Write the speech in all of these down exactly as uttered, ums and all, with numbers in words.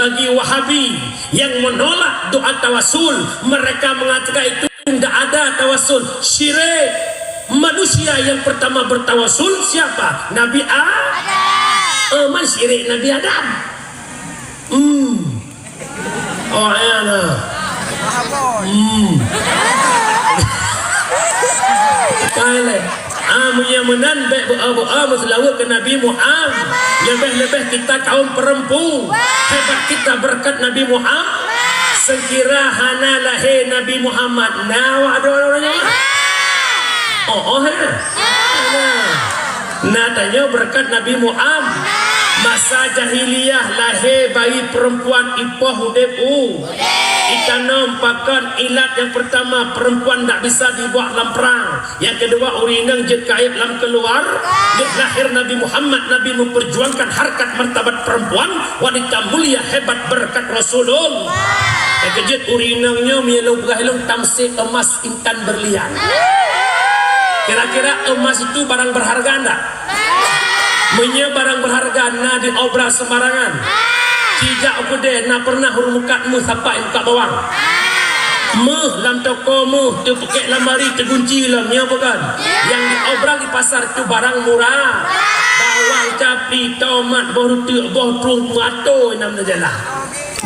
Bagi Wahabi yang menolak doa tawasul, mereka mengatakan itu tidak ada tawasul, syirik. Manusia yang pertama bertawasul siapa? Nabi A-, Adam. Eh, man syirik Nabi Adam. Hmm. Oh, ya, nah. Hmm. Kale. Ah, meunyoe meunan, bèk beu-a-beu-a meuseulaweuet keu Nabi Muhammad. Leubeh-leubeh kita kaum perempu-, hebat kita berkat Nabi Muhammad. Seukira hana lahé Nabi Muhammad, na awak dua ureueng nyoe? Oh, oh, ha? Nah. Nah, tanyoe berkat Nabi Muhammad. Masa jahiliyah lahé bayi perempuan ipoh udép u. Itanom pakon ilat yang pertama, perempuan ndak bisa dibawa lam perang. Yang kedua, ureueng inong jeuet keu aéb lam keuluar. Lheueh lahé Nabi Muhammad, Nabi memperjuangkan harkat martabat perempuan, wanita mulia hebat berkat Rasulullah. Nyang keujeuet ureueng inong nyoe meunyoe lôn peugah lôn tamsé emas intan berlian. Kira-kira emas itu barang berharga ndak? Meunyoe barang berharga na diobral sembarangan. Cijak u keudè na pernah ureueng mukat meuh sapat meukat bawang. Meuh lam toko meuh, teupeukét lamari, teugunci lom, nyoe bukan. Nyang diobral di pasar tu barang murah. Bawang, capi, tomat, boh ruteuk, boh trueng, meuatô nam neujalan.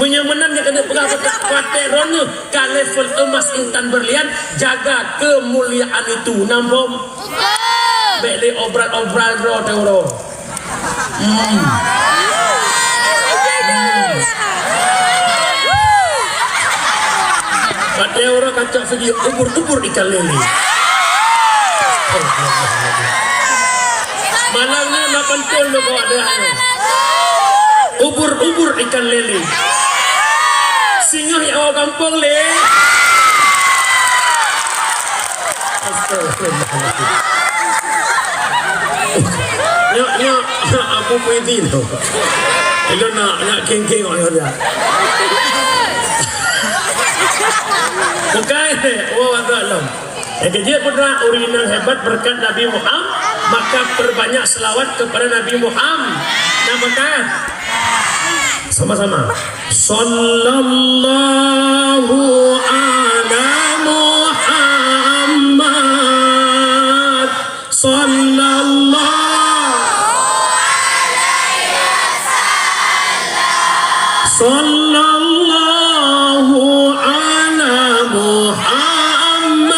Meunyoe meunan nyang keuneuk peugah beutak, watèe droeneuh ka level emas intan berlian, jaga kemuliaan itu. Nam bom. Bèk lé obral-obral droe teuh uroe. Hmm. Watèe uroe kacok sigi ubur-ubur ikan lélé. Malam nyoe na pantôn lôn bawa deuh nyoe. Ubur-ubur ikan lélé. Singoh jak woe gampông lé. Astagfirullahaladzim. Nyok, nyok, nyok, aku puisi tu. Ilôn nak, nak king-king awak nyoe. Bukan, oh, agak lom. Nyang keujeuet putra, ureueng inong hebat berkat Nabi Muhammad, maka perbanyak selawat kepada Nabi Muhammad. Nah, maka sama-sama. Sallallahu ala Muhammad. Sallallahu Sallallahu ala Muhammad.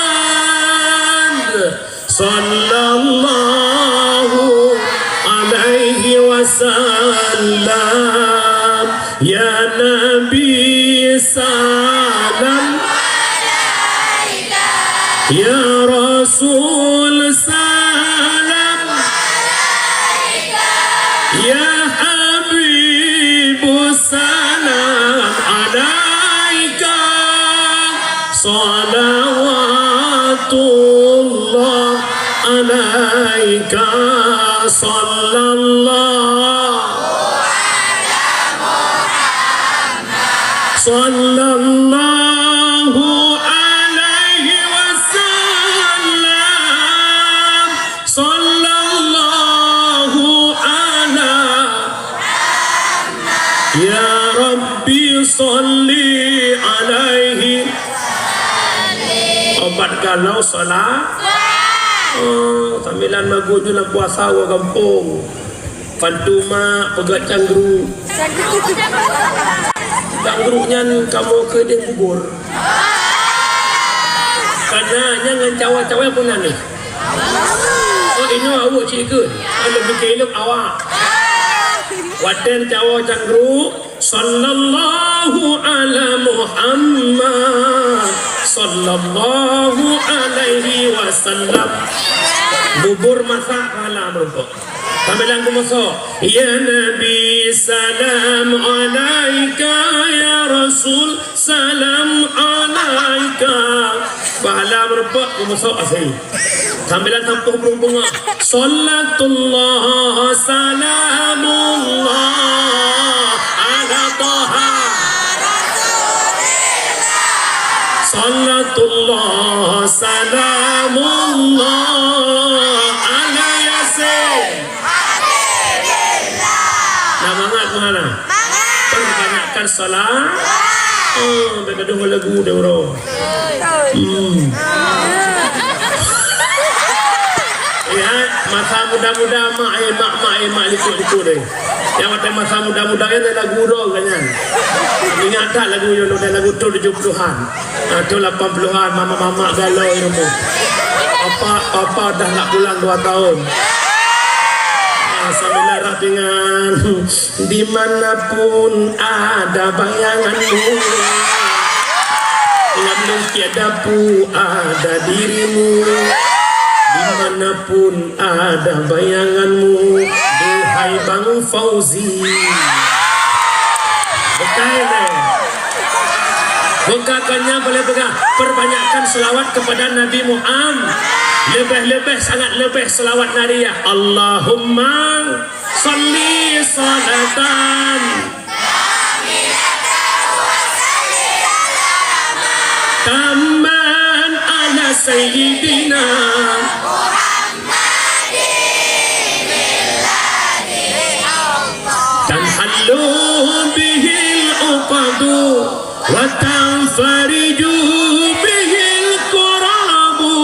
Sallallahu alaihi wasallam. Ya Nabi, salam. Ya Rasul, salam. Ya Habibu, salam alaika. Salawatullah alaika. Sallallahu Sallallahu alaihi wasallam. Sallallahu ala. Ya Rabbi, salli alaihi. Obat galau salah. Oh, sambilan maghrib lam puasa wa gampông. Pantu mak peugah cangkru. Cangkru nyan kamoe keudeh bubur. Kana nyan ngon cawa-cawa pun aneh. Oh, inoe awak cik ke? Ada bukit awak. Watèe cawa cangkru, sallallahu ala Muhammad, sallallahu alaihi wasallam. Bubur masak malam rupok. Sambilan geumoso. Ya Nabi, salam alaika, ya Rasul, salam alaika. Pahala meureumpok geumoso asai. Sambilan tampôh burông bunga. Salatullah, salamullah, ala Taha. Salatullah, salamullah, ala Yasin. Habibillah. Nah, mangat meuhana. Mangat. Banyakkan salat. Oh, dah gaduh lagu dia, bro. Hmm. Ya, masa muda-muda mak, eh, mak, mak, eh, mak likot-likot deh. Yang waktu masa muda-muda kan ada lagu rock kan, kan? Ingat tak lagu yang ada lagu tahun tujuh puluhan? Ah, tahun lapan puluhan, mama-mama galau ilmu. Papa, papa dah nak pulang dua tahun. Ah, sambil rap dengan Dimanapun ada bayanganmu, lam lungkiat dapu ada dirimu. Dimanapun ada bayanganmu, duhai Bang Fauzi. Bukan, eh? Bukan, bukannya boleh pegang. Perbanyakkan selawat kepada Nabi Muhammad. Lebih-lebih, sangat lebih selawat Nabi, ya. Allahumma salli salatan tamman ala sayyidina tanhallu bihil uqadu wa tanfariju bihil kurabu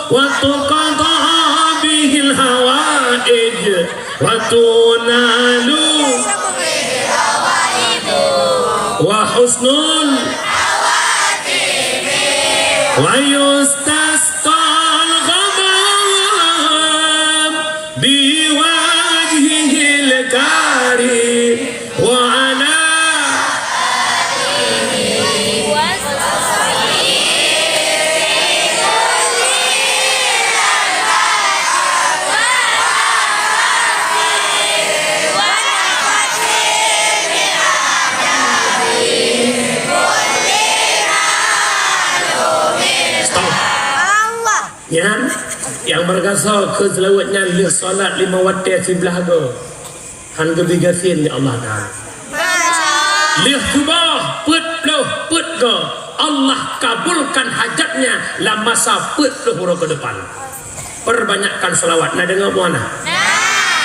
wa tuqada bihil hawaij. Wa tunalu wa husnul wa yustasqal ghamam biwajhihil karim wa ala Stop. Nyan, nyang meurasa keu seulaweuet nyan lheueh salat limong watée siblaih goe. Han geubi gasien lé Allah Taala. Lheueh suboh peuet ploh peuet goe, Allah kabulkan hajatnya lam masa peuet ploh uroe keudepan. Perbanyakkan selawat. Na deungoe muana?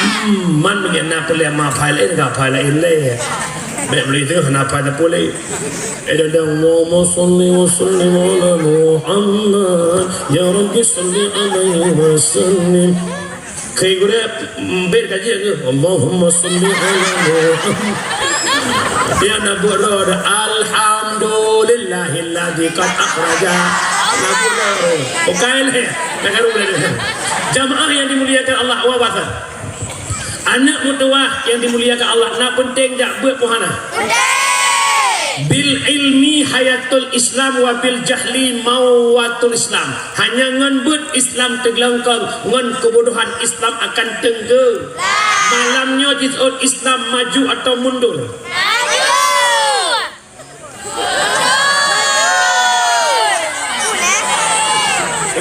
Hmm, man meunyoe na peureulée ma phai laén, ka phai laén lé. Bék beli tu, na phai teupulé. Eh, dan, dan, Allahumma salli wa sallim ala Muhammad. Ya Rabbi, salli alaihi wa sallim. Keu gurée, mm, bit kaji ke? Allahumma salli ala Muhammad. Ya, na buet rot. Alhamdulillahilladzi qad akhraja. Na buet rot. Bukai lé. Na karu lé. Jamaah yang dimuliakan Allah, wa basa. Aneuk meutuwah yang dimuliakan Allah, na peunteng jak beuet puhana. Bil ilmi hayatul Islam wa bil jahli mauwatul Islam. Hanya ngon beuet Islam teuglengkong, ngon keubodohan Islam akan teunggeu. Malam nyoe jiseuôt Islam maju atau mundur?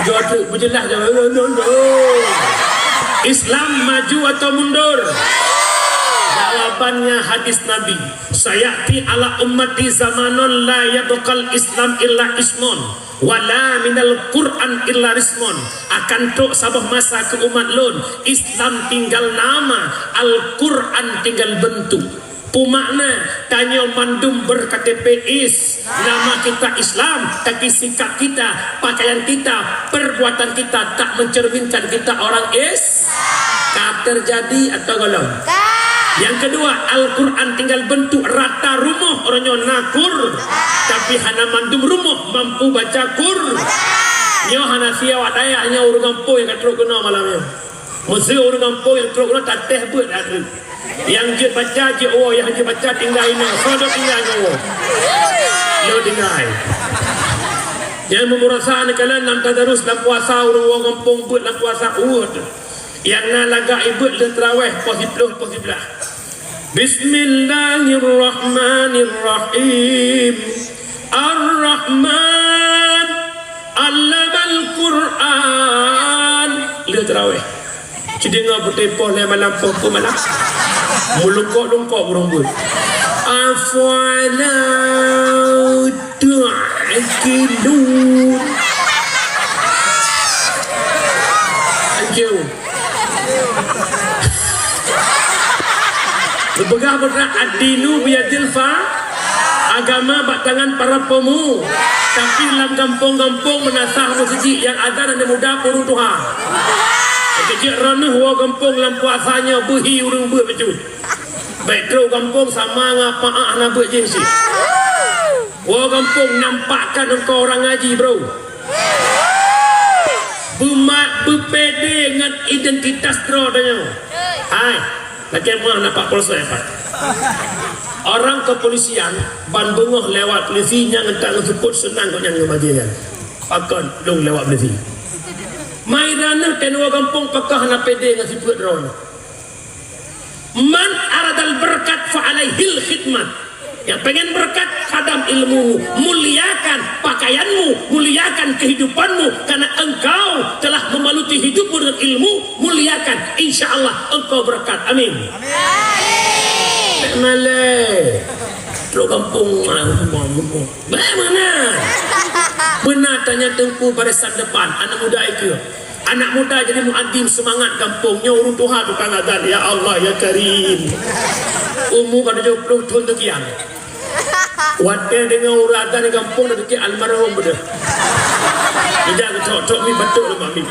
Jaweueb beujeulaih, jaweueb. Islam maju atau mundur? Jawabannya hadis Nabi, "Sayati ala ummati zamanun la yabqal Islam illa ismun." Wala minal Qur'an illa rismun, akan trok saboh masa keu umat lôn, Islam tinggal nama, Al-Qur'an tinggal bentuk. Peumakna, tanyoe mandum ber-K T P is, nama kita Islam, tapi sikap kita, pakaian kita, perbuatan kita tak mencerminkan kita orang Is-, ka terjadi atau golom? Ka. Yang kedua, Al-Qur'an tinggal bentuk rata rumoh, uroe nyoe na Qur-, tapi hana mandum rumoh mampu baca Qur-, nyoe hana sia awak dayah nyoe ureuëng gampông nyang ka trok keunoe malam nyoe. Meuseu ureuëng gampông nyang trok keunoe tatéh beuet atra. Nyang jeuet baca, jeuet woe, nyang jeuet baca tinggai inoe. Soe dok tinggai nyoe woe? Nyoe tinggai. Nyang meumurasa neukalon lam tadarus lam puasa, ureuëng woe gampông beuet lam puasa, uet. Nyang na lagak ibeuet lheueh teurawéh poh siploh, poh siblaih. Bismillahirrahmanirrahim. Ar-Rahman, 'allamal Qur'an. Lheueh teurawéh. Ci deungoe peuteupah lé malam poh peumalam. Meulungkok-lungkok burung beuet. Afala ta'qilun. Thank you. Peugah beuthat ad-dinu biyadil fa, agama bak tangan para peumuda. Tapi lam gampông-gampông meunasah meuseujid nyang azan aneuk muda peurutuha. Keujeuet roh neuh woe gampông lam puasa nyoe beuhi ureuëng beuet bacut. Bék trok gampông sama ngon paah na beuet jih cit. Woe gampông nampakkan engkau orang ngaji, bro. Beumat beupede ngon identitas droe tanyoe. Hai, lagée meuah na Pak Polsek, Pak. Orang kepolisian ban beungoh lewat polisi nyang ngeuntak ngon seupôt seunang gobnyan ngon bajée nyan. Pakon lôn lewat polisi. Mai raneuk teunoe gampông pakah na pede ngon sifeuet droe. Man aradal berkat fa alaihil khidmat. Yang pengen berkat, khadam ilmu, muliakan pakaianmu, muliakan kehidupanmu, karena engkau telah membaluti hidupmu dengan ilmu, muliakan, insya Allah engkau berkat. Amin. Malai. Trok gampông, bagaimana? Beuna tanya teungku barisan depan, anak muda itu. Anak muda jadi muadzin seumangat gampông nyoe, ureuëng tuha tukang azan, ya Allah, ya Karim. Umu ka tujoh ploh thon teukian. Watée deungoe ureuëng azan di gampông na teukian almarhum beudeuh. Ija geutok-tok mi batuk leubak mi.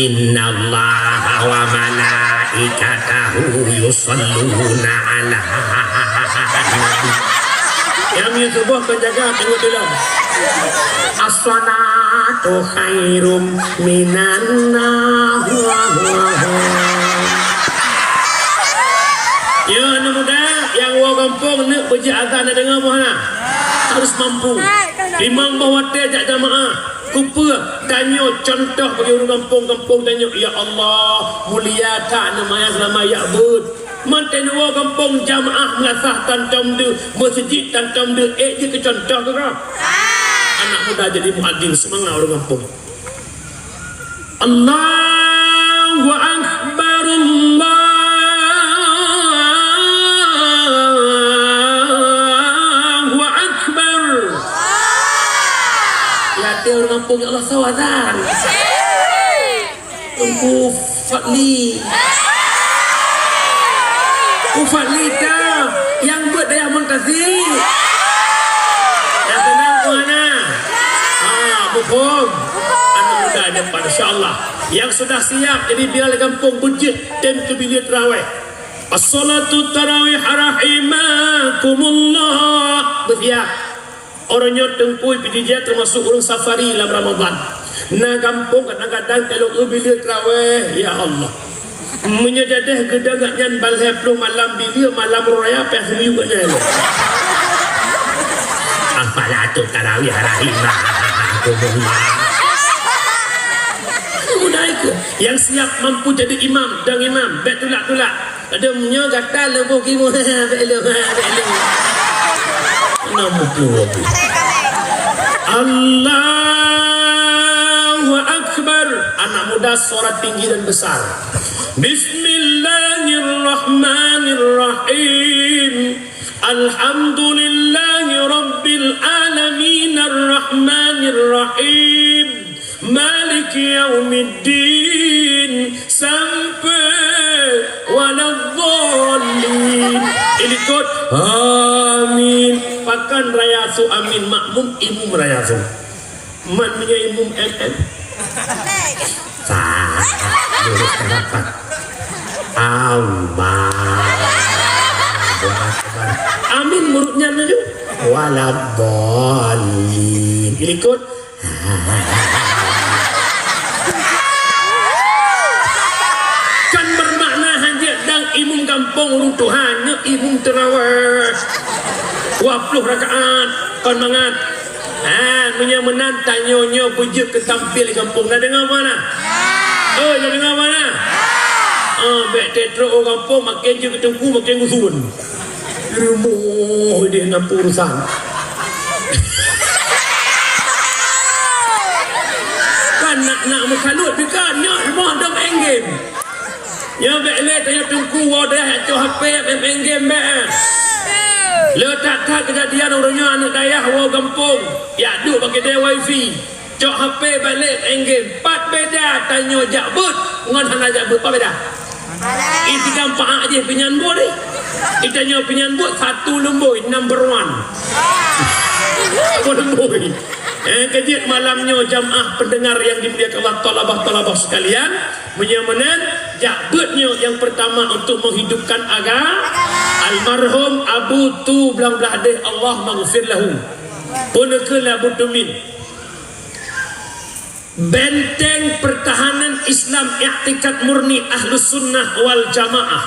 Innallaha wa malaikatahu yusalluna ala nabi. Nyang miyueb suboh keu jaga teungoh dulang. As-salatu khairum minan naum. Ya, anak muda, nyang woe gampông neuk beujeuet azan na deungoe boh na. Harus mampu. Limong boh watée jak jamaah. Kupeue tanyoe contoh bagi ureuëng gampông-gampông tanyoe. Ya Allah, mulia that nama nyang seulama jak beuet. Mantong woe gampông jamaah meulasah tantom deuh, meuseujid tantom deuh, ék jeuet keu contoh keu droe. Anak muda jadi muadzin seumangat ureuëng gampông. Allahu Akbar, Allahu Akbar. Yatim ureuëng gampông, ya Allah, sawadan. Teungku Fadli. Teungku Fadli ka nyang buet dayah Muntasi. Nyang teunang keuhana. Ha, muphom. Anak muda depan, insya Allah. Yang sudah siap jadi bilal gampông beujeuet tem keu bileue tarawih. As-salatu tarawih rahimakumullah. Bersiap. Uroe nyoe teungku pih jijak teumasok ureuëng safari lam Ramadhan. Na gampông kadang-kadang telok eu bileue tarawih, ya Allah. Meunyoe jadeh geudong gobnyan ban lhée ploh malam bileue malam raya pih seumiyueb gobnyan. As-salatu tarawih rahimakumullah. Mudah ikut. Yang siap mampu jadi imam dan imam, bék tulak-tulak. Aduh, meunyoe gata leuboh gimu, bèk leuh, bèk leuh. Nama tu? Allahu Akbar. Anak muda suara tinggi dan besar. Bismillahirrahmanirrahim. Alhamdulillahi Rabbil Alamin, Ar-Rahmanirrahim. Maliki yaumiddin, sampai waladdallin. Ilikot, amin. Pakan raya su amin, makmum imum raya su. Man meunyoe imum M M. Sah. Lurus rapat. Allahu Akbar. Amin murid nyan laju. Waladdallin. Ilikot, kan bermakna hana dang imum gampông ureueng tuha, nyoe imum teurawéh. Dua ploh rakaat, kon mangat. Ha, meunyoe meunan tanyoe nyoe beujeuet keu tampil gampông. Na deungoe hana? Oh, na deungoe hana? Ah, bèk trok u gampông, makin jeuet keu teungku, makin gusuen. Rumoh deh na urusan. Kan nak, nak meukalut juga, nyoe rumoh dong main game. Nyoe bèk lé tanyoe teungku woe dayah cok H P main game bèk. Le that-that keujadian uroe nyoe aneuk dayah woe gampông, jak duek bak keudè wifi. Cok H P balek main game. Pat beda tanyoe jak beuet ngon hana jak beuet? Pat beda? Ih, tiga empat jih pinyan buet deh. Itanyoe pinyan buet satu lumboi, number one. Apa lumboi? Eh, kejit malam nyoe jamaah pendengar yang dimuliakan Allah, thalabah-thalabah sekalian. Meunyoe meunan, jak beuet nyoe yang pertama untuk menghidupkan aga-, almarhum Abu Tu Blang Blahdeh, Allah maghfir lahu. Pun ke Abu Tumin. Benteng pertahanan Islam iktikad murni Ahlus Sunnah wal Jamaah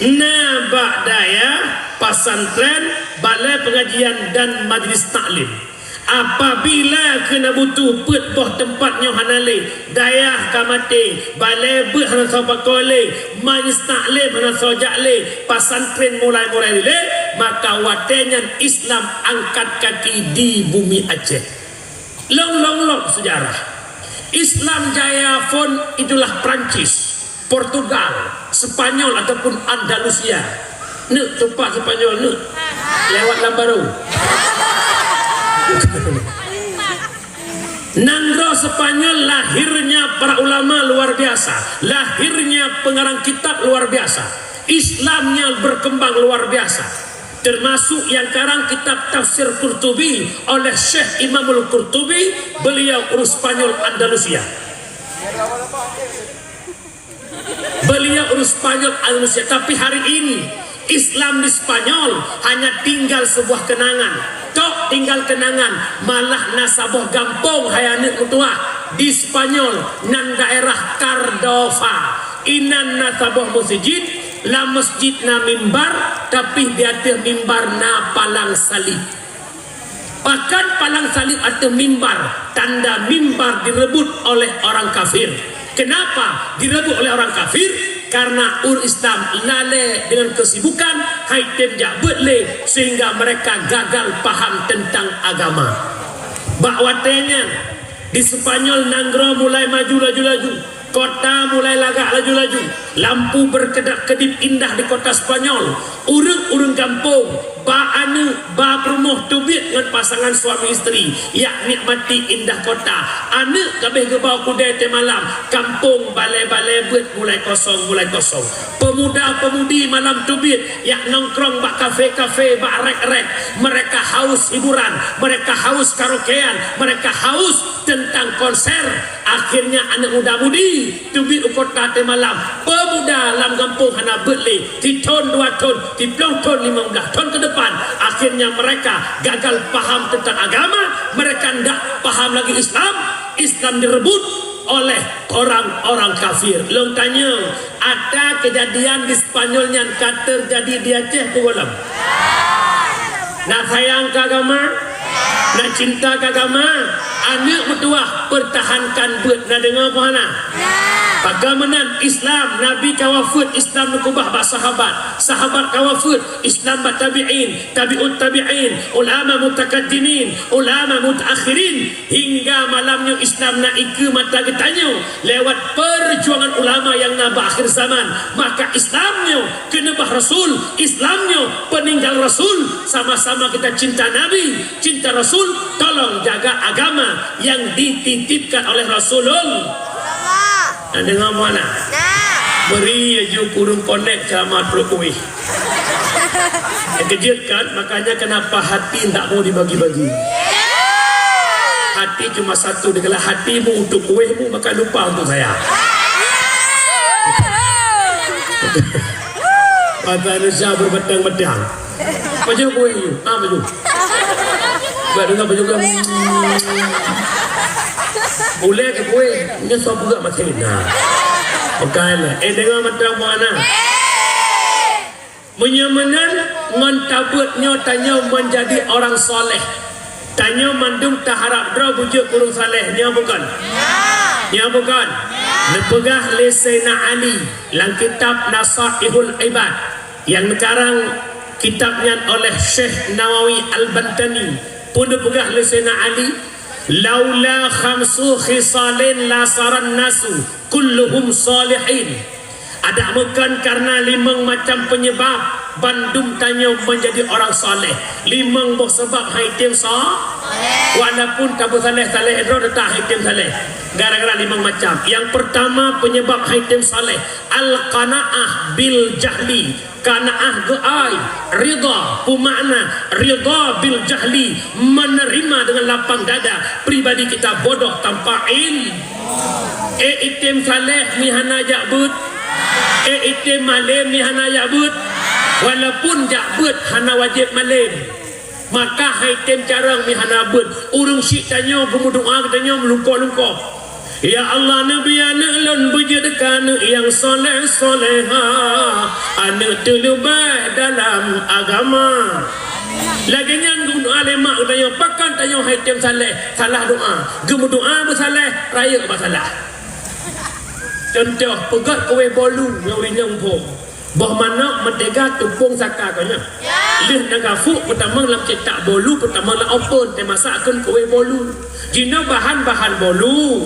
na bak dayah, pasantren, balai pengajian dan majlis taklim. Apabila keu na butuh peuet boh teumpat nyoe hana lé, dayah ka maté, balai beuet hana soe pakoe lé, majlis taklim hana soe jak lé, pasantren mulai-mulai lé, maka watée nyan Islam angkat kaki di bumi Aceh. Long, long, long sejarah. Islam jaya phon itulah Prancis, Portugal, Spanyol ataupun Andalusia. Neuk, cupak Spanyol neuk. Lewat Lambaru. Nanggroe Spanyol lahirnya para ulama luar biasa, lahirnya pengarang kitab luar biasa, Islamnya berkembang luar biasa. Termasuk yang karang kitab Tafsir Qurtubi oleh Syekh Imamul Qurtubi, beliau urus Spanyol Andalusia. Beliau urus Spanyol Andalusia, tapi hari ini Islam di Spanyol hanya tinggal sebuah kenangan. Tok tinggal kenangan, malah na saboh gampông hai aneuk meutuwah di Spanyol, nan daerah Cardova. Inan na saboh meuseujid, lam meuseujid na mimbar, tapi di ateueh mimbar na palang salib. Pakan palang salib ateueh mimbar, tanda mimbar direbut oleh orang kafir. Kenapa direbut oleh orang kafir? Karena ureuëng Islam lalée dengan kesibukan, hai tem jak beuet lé, sehingga mereka gagal paham tentang agama. Bak watée nyan, di Spanyol nanggroe mulai maju laju-laju. Kota mulai lagak laju-laju. Lampu berkedap-kedip indah di kota Spanyol. Ureuëng-ureuëng gampông, ba aneuk, ba peurumoh teubiet ngon pasangan suami isteri, jak nikmati indah kota. Aneuk ka abéh geubau keudée teumalam, gampông balée-balée beuet mulai kosong, mulai kosong. Pemuda-pemudi malam teubiet, jak nongkrong bak kafe-kafe, bak rék-rék. Mereka haus hiburan, mereka haus karaokean, mereka haus tentang konser. Akhirnya aneuk muda mudi teubiet u kota teumalam. Pemuda lam gampông hana beuet lé, sithon dua thon, siplôh thon, limong blaih thon keudepan. Akhirnya mereka gagal paham tentang agama, mereka ndak paham lagi Islam. Islam direbut oleh orang-orang kafir. Lôn tanyong, ata keujadian di Spanyol nyan ka teujadi di Aceh peue gohlom? Na sayang keu agama? Na cinta keu agama? Aneuk meutuwah, pertahankan beuet, na deungoe peue hana? Pakon meunan Islam, Nabi ka wafeuet, Islam neukeubah bak sahabat. Sahabat ka wafeuet, Islam bak tabi'in, tabi'ut tabi'in, ulama mutakaddimin, ulama mutaakhirin. Hingga malam nyoe Islam na ikeue mata geutanyoe lewat perjuangan ulama nyang na bak akhir zaman. Maka Islam nyoe keuneubah Rasul, Islam nyoe peuninggal Rasul. Sama-sama kita cinta Nabi, cinta Rasul, tolong jaga agama yang dititipkan oleh Rasulullah. Na deungoe peue hana? Bri laju keu ureuëng konek ceramah trok kueh. Keujeuet kan? Makanya kenapa hati ndak mau dibagi-bagi. Hati cuma satu, dikala hatimu untuk kuehmu, maka lupa untuk saya. Bahasa Indonesia berbatang-batang. Pajoh kueh you? Ah, pajoh. Bak deungoe pajoh kueh. Ulée keu kueh, nyoe soe peugah maté na. Bukan. Eh, deungoe mantong peue hana. Meunyoe meunan, ngon tabeuet nyoe tanyoe meunjadi orang saleh. Tanyoe mandum taharab droe beujeuet ureuëng saleh. Nyoe bukon? Nyoe bukon? Neupeugah lé Saidina Ali lam kitab Nasaihul Ibad nyang neukarang kitab nyan oleh Syekh Nawawi Al-Bantani. Peue neupeugah lé Saidina Ali, "Laula khamsu khisalin la saran nasu kulluhum salihin." Adak meukon kareuna limong macam peunyebab, Bandum tanyoe menjadi orang saleh. Limong boh sabab han item sa-, walaupun tabeusaleh-saleh droe, teutap han item saleh. Gara-gara limong macam. Yang pertama penyebab han item saleh, al-qanaah bil jahli. Qanaah geuai, ridha, peumakna ridha bil jahli, menerima dengan lapang dada pribadi kita bodoh tanpa ilmu. Eh, item saleh mi hana jak beuet. Eh, item malem mi hana jak beuet. Walaupun jak beuet hana wajéb malem. Maka han item carông mi hana beuet. Ureuëng syiek tanyoe geumeudoá keu tanyoe meulungkoh-lungkoh. Ya Allah, neubri aneuëk lôn beujeuet keu aneuëk nyang saleh-salehah, aneuëk teuleubeh dalam agama. Lagée nyan geumeudoá lé mak geutanyoe, pakon tanyoe han item saleh, salah doá. Geumeudoá beusaleh, rayeuk bak salah. Contoh, peugét kuweh bolu nyang ureuëng nyan muphom. Boh manok meuteuga tupông saka keu nyan. Lheueh na gafuk peutamong lam cetak bolu, peutamong lam open, teumasak kheun kuweh bolu. Jinoe bahan-bahan bolu.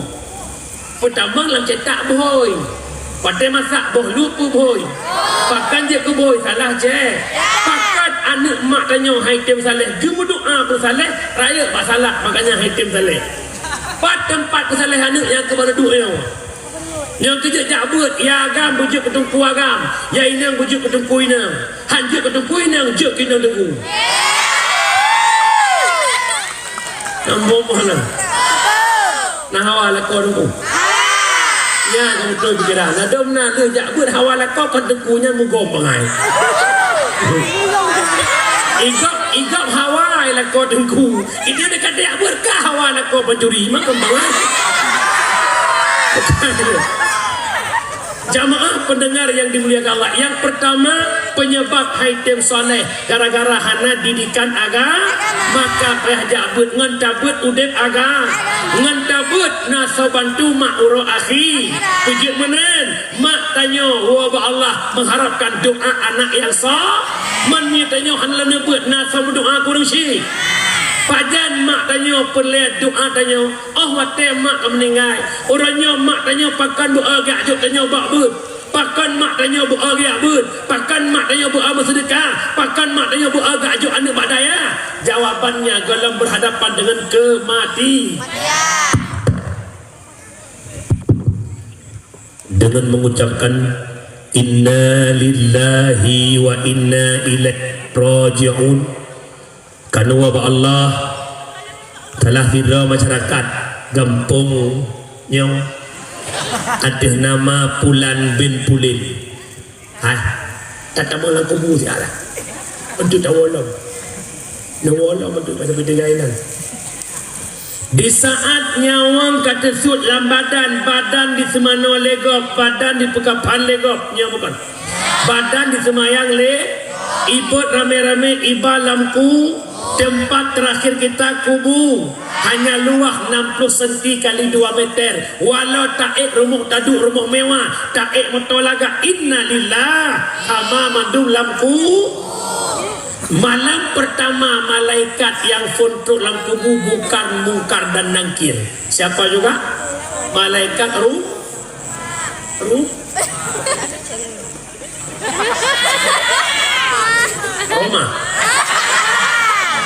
Peutamong lam cetak bhôi. Watée masak boh lu peubhôi. Pakon jeuet keu bhôi salah cit. Pakon aneuëk mak tanyoe han item saleh, geumeudoá beusaleh, rayeuk bak salah, makanya han item saleh. Pat teumpat peusaleh aneuëk nyang keubeuna duek nyoe. Nyang keujeuet jak beuet, ya agam beujeuet keu teungku agam, ya inong beujeuet keu teungku inong. Han jeuet keu teungku inong, jeuet keu inong teungku. Nyang boh-boh na. Na hawa lakoe teungku. Ya, ka beutôi pikiran. Na dom na lheueh jak beuet hawa lakoe kon teungku nyan mugom bangai. Igop, igop hawa lakoe teungku. Itu dekat jak beuet ka hawa lakoe pancuri. Makam bangai. Jamaah pendengar yang dimuliakan Allah, yang pertama, penyebab han item saleh gara-gara hana didikan agama, maka payah jak beuet ngon tabeuet udeb agama, ngon tabeuet na soe bantu mak uroe akhé. Peujeuet meunan, mak tanyoe woe bak Allah mengharapkan doa anak yang sa-, meunyoe tanyoe hana leuneubeuet na soe meudoa keu ureuëng syiek. Pajan mak tanyoe peureulée doa tanyoe? Oh watée mak ka meuninggai, uroe nyoe mak tanyoe pakon beu-o geujak jok tanyoe bak beuet? Pakon mak tanyoe beu-o geujak beuet? Pakon mak tanyoe beu-o meuseudeukah? Pakon mak tanyoe beu-o geujak jok aneuëk bak dayah? Jawabannya gohlom berhadapan dengan kemati. Dengan mengucapkan, "Inna lillahi wa inna ilaihi raji'un." Kanu bak Allah, salah sidroe masyarakat gampông nyoe ateueh nama Pulan bin Pulan. Hai, tatamong lam kubu sialah. Untuk tawolong. Nawolong untuk pada bidang lain. Di saat nyawöng ka teusuet lam badan, badan di seumanoe lé gob, badan di peukapan lé gob, nyoe bukon. Badan diseumayang lé, ibot ramé-ramé iba lam ku, teumpat teurakhir kita kubu. Hanya luwah nam ploh senti kali dua meter. Walau taék rumoh taduek rumoh mewah, taék moto lagak, innalillah, hama mandum lam ku. Malam pertama malaikat nyang phon trok lam kubu bukan Mungkar dan Nangkir. Siapa juga? Malaikat Ru-, Ru-, Roma.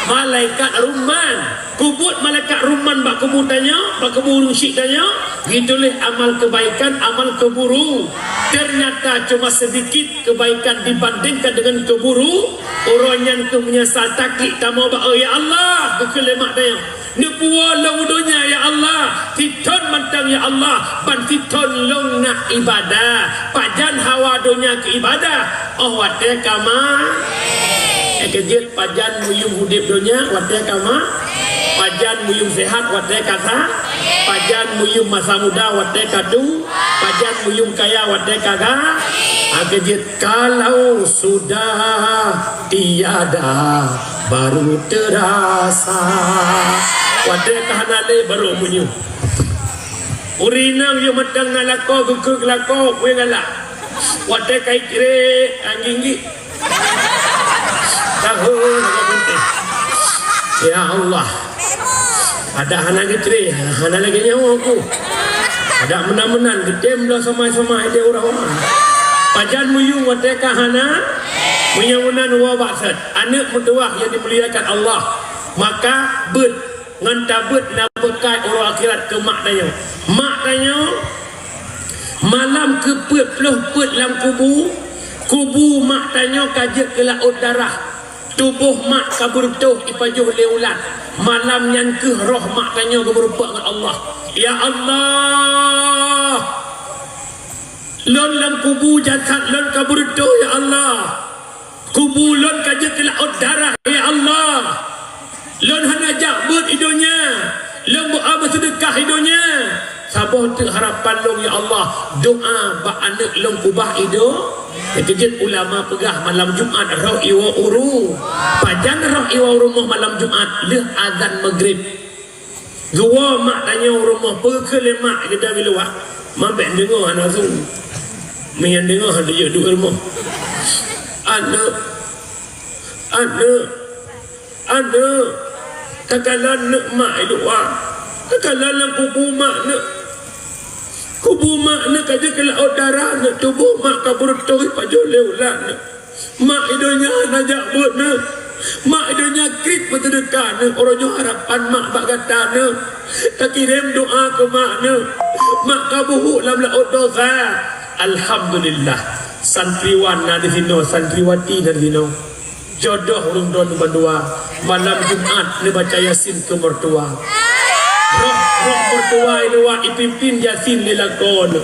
Malaikat Ruman. Kubuet malaikat Ruman bak kubu tanyoe, bak kubu ureuëng syiek tanyoe, geutuléh amal kebaikan, amal keburu. Ternyata cuma sedikit kebaikan dibandingkan dengan keburu. Uroe nyan keuh meunyeusal taklik tamong bak, "Oh ya Allah," geukheun lé mak tanyoe. Neupuwoe lôn u donya, ya Allah, sithon mantong, ya Allah, ban sithon lôn na ibadah. Pajan hawa donya keu ibadah? Oh watée ka ma-, eh, keujeuet, pajan meuyuem udeb donya watée ka ma-, pajan meuyuem sehat watée ka sa-, pajan meuyuem masa muda watée ka tu-, pajan meuyuem kaya watée ka ga-, ah, keujeuet. Kalau sudah tiada, baru terasa. Watée ka hana lé, barô meunyoe. Ureuëng inong yôh mantong na lakoe, geukheun lakoe, peue galak. Watée ka icré, anggik-nggik. Tahu, lakoe putih. Ya Allah. Adak hana geucré, hana lagée nyawa ku. Adak meunan-meunan geutem bloe somai-somai ideh ureuëng awai. Pajan meuyuem watée ka hana? Meunyoe meunan woe bak sot, aneuk meutuwah nyang dimuliakan Allah, maka beuet ngon tabeuet na beukai uroe akhirat keu mak tanyoe. Mak tanyoe malam keu peuet ploh peuet lam kubu, kubu mak tanyoe ka jeuet keu laôt darah. Tuboh mak ka beureutoh ipajoh lé ulat. Malam nyan keuh roh mak tanyoe geumeurumpok ngon Allah. Ya Allah, lôn lam kubu jasad lôn ka beureutoh, ya Allah. Kubu lôn ka jeuet keu laôt darah, ya Allah. Lôn hana jak beuet i donya, lôn beu-, a, beuseudeukah i donya. Saboh teuk harapan lôn, ya Allah, doa bak aneuk lôn kubah i do-, Nyang keujeuet ulama peugah malam Jumat roh iwoe uru. Pajan roh iwoe u rumoh malam Jumat lheueh azan Maghrib. Geuwoe mak tanyoe u rumoh, peue keu lé mak geudong i luwa. Mak bèk deungoe hana su. Meunyan deungoe hana jeuet duek rumoh. Aneuk, aneuk, aneuk, takalon neuk mak i luwa. Takalon lam kubu mak neuk. Kubu mak neuk ka jeuet keu laôt darah neuk, tuboh mak ka beureutoh ipajoh lé ulat neuk. Mak i donya hana jak beuet neuk. Mak i donya kriet meuseudeukah neuk, uroe nyoe harapan mak bak gata neuk. Takirém doa keu mak neuk. Mak ka buhuk lam laôt dosa. Alhamdulillah. Santriwan na disinoe, santriwati na disinoe. Jodoh ureueng droeneuh bandua, malam Jumat neubaca Yasin keu mertua. Roh, roh mertua i luwa ipimpin Yasin lé lakoe.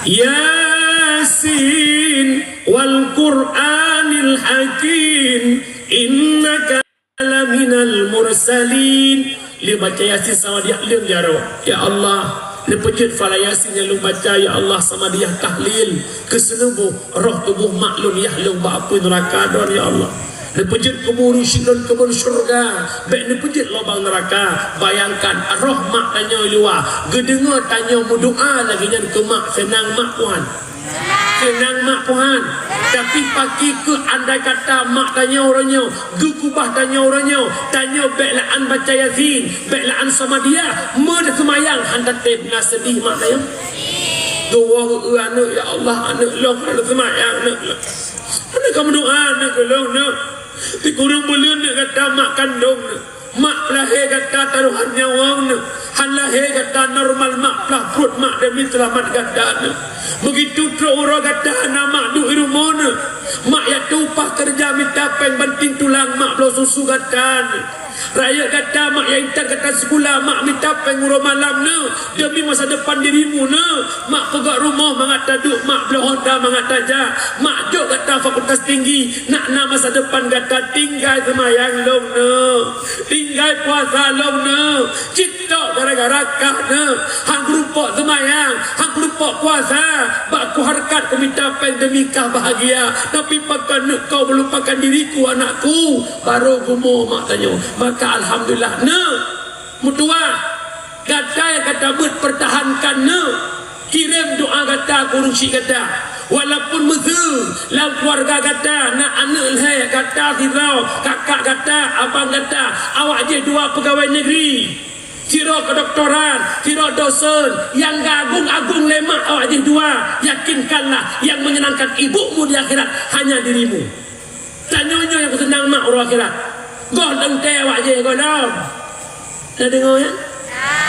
Yasin wal Qur'anil Hakim, innaka laminal mursalin. Lheueh baca Yasin samadiyah leueng jaroe. Ya Allah, neupeujeuet phala Yasin nyang lôn baca, ya Allah, samadiyah tahlil keu seuleuboh roh tuboh mak lôn yah lôn bak apui neuraka droen, ya Allah. Neupeujeuet kubu ureueng syiek lôn keubon syeuruga, bèk neupeujeuet lubang neuraka. Bayangkan, roh mak tanyoe i luwa geudeungoe tanyoe meudoa lagèe nyan keu mak, seunang mak puhan. Seunang mak puhan. Tapi pakri keuh andai kata mak tanyoe uroe nyoe, geukubah tanyoe uroe nyoe, tanyoe bèk la'an baca Yasin, bèk la'an samadiyah, meuteumayang han tatém, na seudih mak tanyoe. Geuwoe geu-eu aneuk, "Ya Allah, aneuk lôn hana seumayang, aneuk lôn. Hana ka meudoa aneuk lôn, neuk. Sikureueng buleuen neuk gata mak kandông neuk. Mak peulahé gata tarohan nyawöng neuk. Han lahé gata normal mak plah pruet mak demi seulamat gata neuk. Beugitu trok uroe gata hana mak duek i rumoh neuk. Mak jak tueng upah keureuja mita péng banting tulang mak bloe susu gata neuk. Rayeuk gata mak jak intat gata sikula, mak mita péng uroe malam neuk, demi masa depan dirimu neuk. Mak peugöt rumoh mangat taduek, mak bloe honda mangat tajak, mak jok gata fakultas tinggi, nak na masa depan gata. Tinggai seumayang lôn neuk, tinggai puasa lôn neuk, cit tok gara-gara kah neuk. Han kurumpok seumayang, han kurumpok puasa, bak kuhareukat kumita péng demi kah bahagia, tapi pakon neuk kau meulupakan diriku anakku." Barô geumoe mak tanyoe. Maka alhamdulillah neuk meutuwah. Gata nyang ka tabeuet, pertahankan neuk. Kirém doa gata keu ureueng syiek gata. Walaupun meuseu lam keuluwarga gata na aneuk lhèe gata sidroe, kakak gata, abang gata, awak jih dua peugawai negeri, sidroe kedoktoran, sidroe dosen, nyang geuagung-agung lé mak awak jih dua, yakinkanlah yang menyenangkan ibumu di akhirat hanya dirimu. Tanyoe nyoe nyang peuseunang mak uroe akhirat. Goh lom teuh awak jih goh lom. Na deungoe nyan?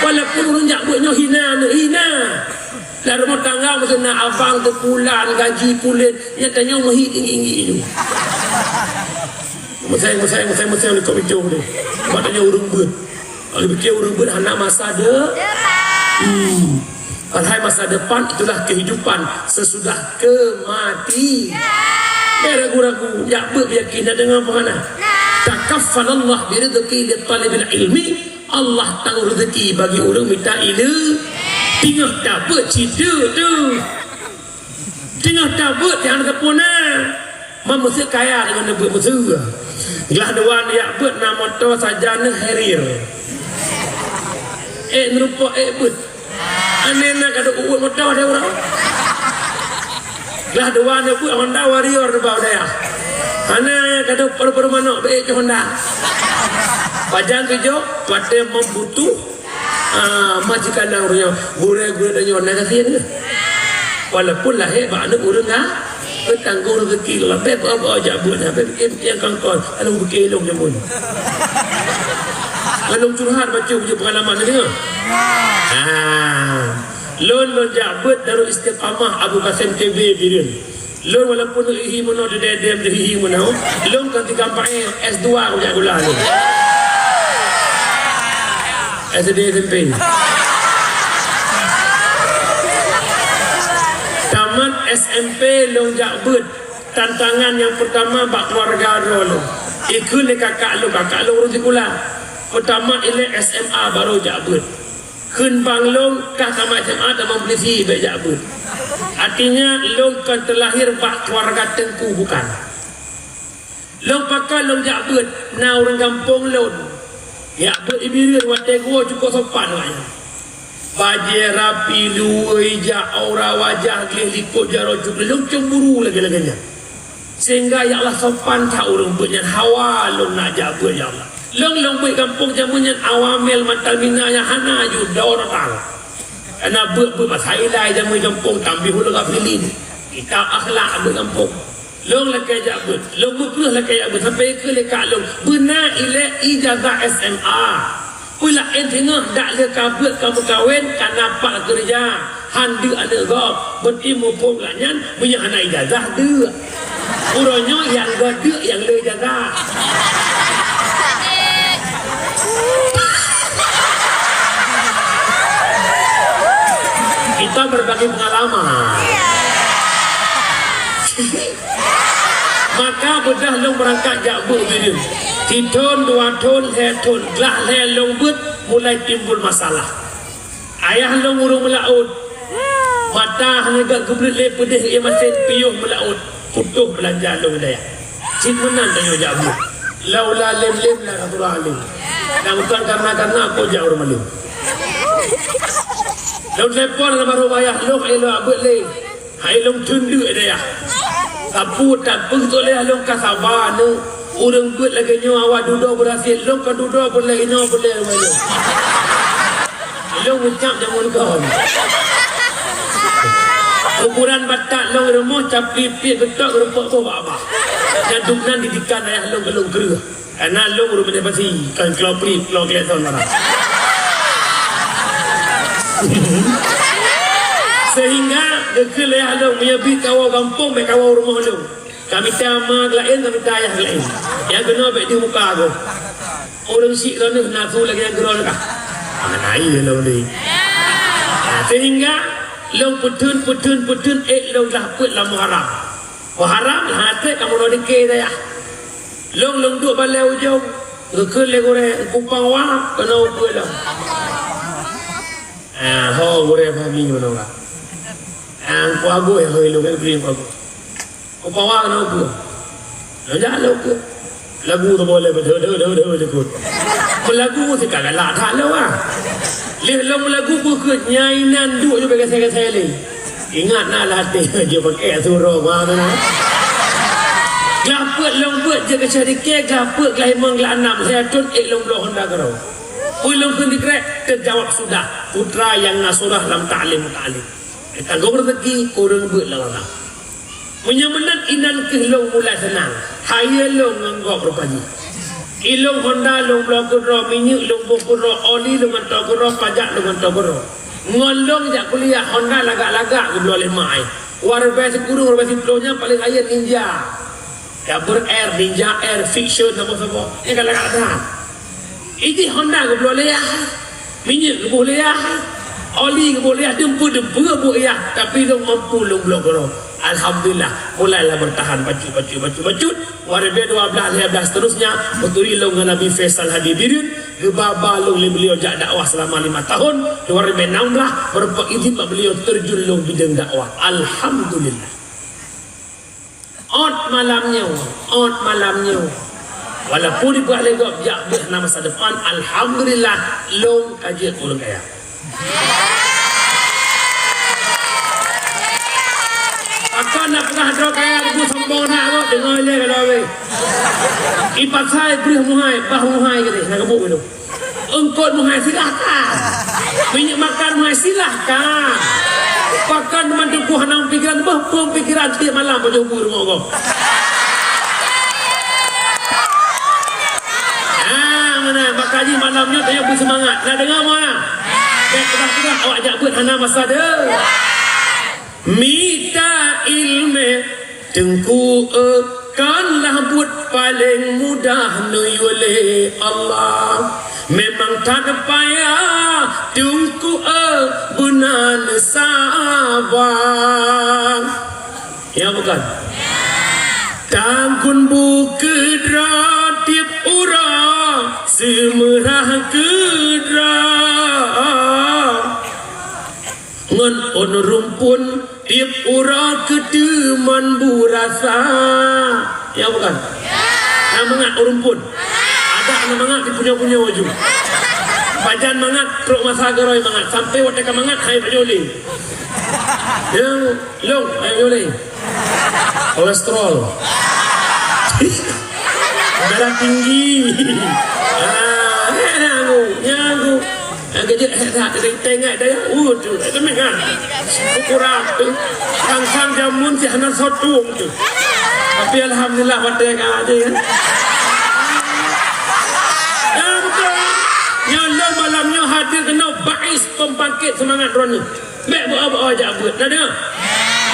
Walaupun ureueng jak beuet nyoe hina, hina. Lam rumoh tangga meuseunang abang teupulan, gaji pulen, nyan tanyoe meuhi tinggi-tinggi nyoe. Meusai, meusai, meusai, meusai likot bijôh deh. Bak tanyoe ureueng beuet. Leuh piké ureueng beuet hana masa de-, hmm. Padahai masa depan itulah kehidupan sesudah kematian. Bèk ragu-ragu, jak beuet, yakin, na deungoe peue hana? Takaffalallah birizqi li talibil ilmi. Allah tanggong rezeki bagi ureueng mita ileu-, teungoh tabeuet cit teuk teuh. Teungoh tabeuet nyang hana teupeu na. Man meuseu kaya deungon neubeuet meuseu. Glah dua neujak beuet na moto sajan neuh Harrier. Ék neurumpok ék beuet. Aneuk na ka duek uweuet moto deh ureueng. Glah dua neubeuet Honda Warrior neuba u dayah. Hana ka duek paru-paru manok beuet keu Honda. Pajan tujoh, watèe membutuh. Ah, majikan ureueng nyoe, gurèe-gurèe tanyoe na gasien nyoe. Walaupun lahé bak aneuk ureueng ga-, Tanggong rezeki lôn, bèk beuet-beuet jak beuet, bèk pikir-pikir kangkon, lalu pikir lôn jameun. Lalu curhat bacut bak pengalaman tadi. Ah. Lôn, lôn jak beuet Darul Istiqamah Abu Qasim T B Bireuen. Lôn walaupun hi-hi meunoe, didedem hi-hi meunoe, lôn ka tiga empat S dua kujak gula lôn. S D S M P. Tamat S M P lôn jak beuet. Tantangan nyang peurtama bak keuluwarga droe lôn. Ikheun lé kakak lôn, kakak lôn ureueng sikula. Peutamat ilèe S M A barô jak beuet. Kheun bang lôn ka tamat S M A tamong polisi bèk jak beuet. Artinya lôn kon teulahé bak keuluwarga teungku, bukan. Lôn pakon lôn jak beuet, na ureueng gampông lôn. Jak beuet i Bireuen watèe geuwoe cukôp sopan awaknyan. Bajèe rapi, luweue ija, aura wajah gleh likôt jaroe cukôp, lôn cemburu lagèe-lagèe nyan. Sehingga ya Allah sopan that ureueng beuet nyan, hawa lôn nak jak beuet ya Allah. Lôn, lôn beuet gampông jameun nyan awamil mantal mina nyang hana ju dor tang. Karena beuet-beuet masa ilai jameun gampông tambih ulôn ghafilin. Kitab akhlak beuet gampông. Lôn lakèe jak beuet, lôn meukreueh lakèe jak beuet, sampai ikheun lé kak lôn, beuna ilèe ijazah S M A. Peulaén teungoh dak lheueh ka beuet ka meukawen, ka na pat keureuja, han deuk aneuk gob, beuti muphom lagèe nyan, meunyoe hana ijazah deuk. Uroe nyoe nyang gob deuk nyang le ijazah. Kita berbagi pengalaman. Maka beudôh lôn beurangkat jak beuet Bireuen. Sithon, dua thon, lhèe thon, glah lhèe lôn beuet mulai timbul masalah. Ayah lôn ureueng meulaôt. Mata hana geubleuet lé peudeh ié masen piôh meulaôt. Putôh beulanja lôn di dayah. Cit meunan tanyoe jak beuet. Laula lém-lém la ka surah além. Nyang bukan karena-karena kok jak ureueng malém. Lôn telepon almarhum ayah lôn, hai lôn beuet lé. Hai lôn teundeuk dayah. Sapeue tapeugah lé lôn ka saba neuh. Ureueng beuet lagèe nyoe awak dudoe beurhasil, lôn ka dudoe beulèe inoe beulèe rumoh nyoe. Lôn ucab jameun kon. Kuburan batak lôn rumoh capi piek geutok geurumpok boh bak babah. Nyang dum nan didikan ayah lôn keu lôn kreueh. Karena lôn ureueng Banjarmasin, kon Kloe Priet, Kloe Kletson barang. Sehingga geukheun lé ayah lôn, meunyoe bit kawoe gampông, bèk kawoe rumoh lôn. Ka mita ma geulaén, ka mita ayah geulaén. Nyang keunoe bèk di muka gob. Ureueng syiek droeneuh na su lagèe nyang keudroe kah? Hana ié lôn lé. Nah, sehingga lôn peutheun, peutheun, peutheun, ék lôn glah peuet lam Muharram. Muharram, hana trép kamoe droe di keu dayah. Lôn, lôn duek balèe ujong, geukheun lé gurèe, kupang wa, keunoe ukeue lom. Ah, ho gurèe Fahmi keunoe ka. Ah, Teungku Agus, hôi lôn kan, Teungku Agus. Kupang wa keunoe ukeue. Lôn jak lôn ukeue. Lagu tu boleh, deu, deu, deu, deu, deu, deu. Meulagu si ka galak that lôn ah. Lheuh lôn meulagu beukeue nyang inan duek ju bèk gasai-gasai lé. Ingat na latèe jeuet pakèk surok ma tu na. Glah peuet lôn beuet jeuet keu syedikée, glah peuet glah limong glah anam, lhèe thon ék lôn bloe honda keudroe. Peue lôn kheun dikrek, teujawab sudah. Putra nyang na surah lam taklim muta'alim. Tanggong reuzeki ureueng beuet lam agam. Meunyoe meunan inan kheueh lôn mulai seunang. Hayeue lôn ngon gob rupa jih. Ilôn honda lôn bloe keudroe, minyeuk lôn boh keudroe, oli lôn gantoe keudroe, pajak lôn gantoe keudroe. Ngon lôn jak kuliah, honda lagak-lagak geubloe lé mak ai. Wareubaih sikureueng, wareubaih siplôh nyan paleng rayeuk Ninja. Double R, Ninja R, Vixion, saboh-saboh. Nyan ka lagak that. Ijih honda geubloe lé yah. Minyeuk geuboh lé yah. Oli geuboh lé yah, dum peue-dum peue buet yah. Tapi lôn mampu lôn bloe keudroe. Alhamdulillah, mulailah bertahan bacut, bacut, bacut, bacut. Wareubaih dua blaih, lhèe blaih, seterusnya, beuturi lôn ngon Abi Faisal Hadi Bireuen, geuba-ba lôn lé beliau jak dakwah selama lima tahun, dua ribu enam belas, beureupat idhin bak beliau terjun lôn bidang dakwah. Alhamdulillah. Ôt malam nyoe, ôt malam nyoe. Walaupun dibuat lé gob jak beuet na masa depan, alhamdulillah, lôn ka jeuet ureueng kaya. Pakon na peugah droe kaya, teungku sombong that gob, deungoe lé kalau weh. Ipasai breueh muhai, bah muhai keudeh, na geubuk itu. Eungkôt muhai, silahkan. Minyeuk makan muhai, silahkan. Pakon teuma Teungku hana pikiran, beuh peue pikiran tiep malam pajoh bu rumoh gob. Ah, meunan, maka jih malam nyoe tanyoe beuseumangat. Na deungoe meunan? Bèk peugah-peugah awak jak beuet hana masa deuh. Mita ileumèe Teungku, eh, kon lah buet paleng mudah neuyue lé Allah. Memang that payah Teungku, eh, beuna neusaba. Ya bukan? Tanggong bukeutra tiep uroe seumeurah keutra. Ngon ôn rumpun tiep uroe keuteumon beurasa. Ya bukan? Na mangat ôn rumpun. Adak na mangat dipunyoe-punyoe ju. Pajan mangat trok masa geurôi mangat sampai watèe ka mangat hai pajoh lé. Ya, long hai pajoh lé. Kolesterol. Darah tinggi. Ah, nyan aku, nyan aku. Nyang keujeuet that, teuingat dayah, uh, tu, eh, teumeh kan. Syukur tu. Sang-sang jameun si hana sotong tu. Tapi alhamdulillah, watèe ka ada kan. Ya, betul. Nyoe lôn malam nyoe hadir keunoe bais pembangkit semangat droeneuh. Bèk beuoh-beuoh jak beuet. Na deungö?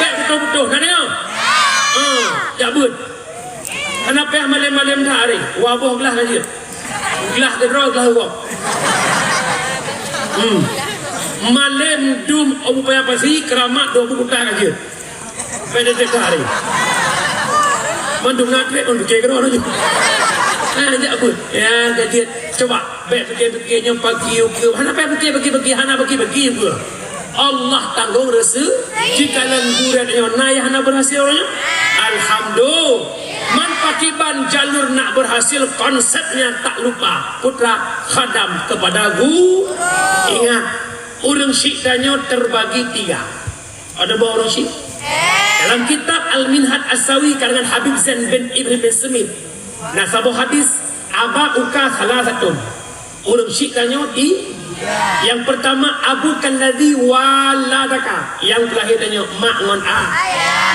Bèk beutôi-beutôi. Na deungö? Ha, jak beuet. Hana payah malem-malem that hari. Dua boh glah ka jeuet. Glah keudroe, glah uroe. Hmm. Malem dum Abu Paya Pasi, keuramat dua boh kuta ka jeuet. Payah jeuet that hari. Mandum na trép, mandum keu keudroe laju. Ha, jak beuet. Ya, ka jeuet. Coba, bèk pikir-pikir nyoe pagi ukeue. Hana payah pikir pagi-pagi, hana pagi-pagi ukeue. Allah tanggong reuseuki. Jika lam gurèe nyoe na nyang hana berhasil nyoe, alhamdulillah. Man pakiban jalur nak berhasil, konsepnya tak lupa. Putra khadam kepada guru. Ingat, ureueng syiek tanyoe terbagi tiga. Ada dua ureueng syiek. Dalam kitab Al-Minhaj As-Sawi karangan Habib Zain bin Ibrahim bin Semit, na saboh hadis, "Aba'uka salasatun." Ureueng syiek tanyoe di, yang pertama, "Abuka alladzi waladaka," yang peulahé tanyoe mak ngon a.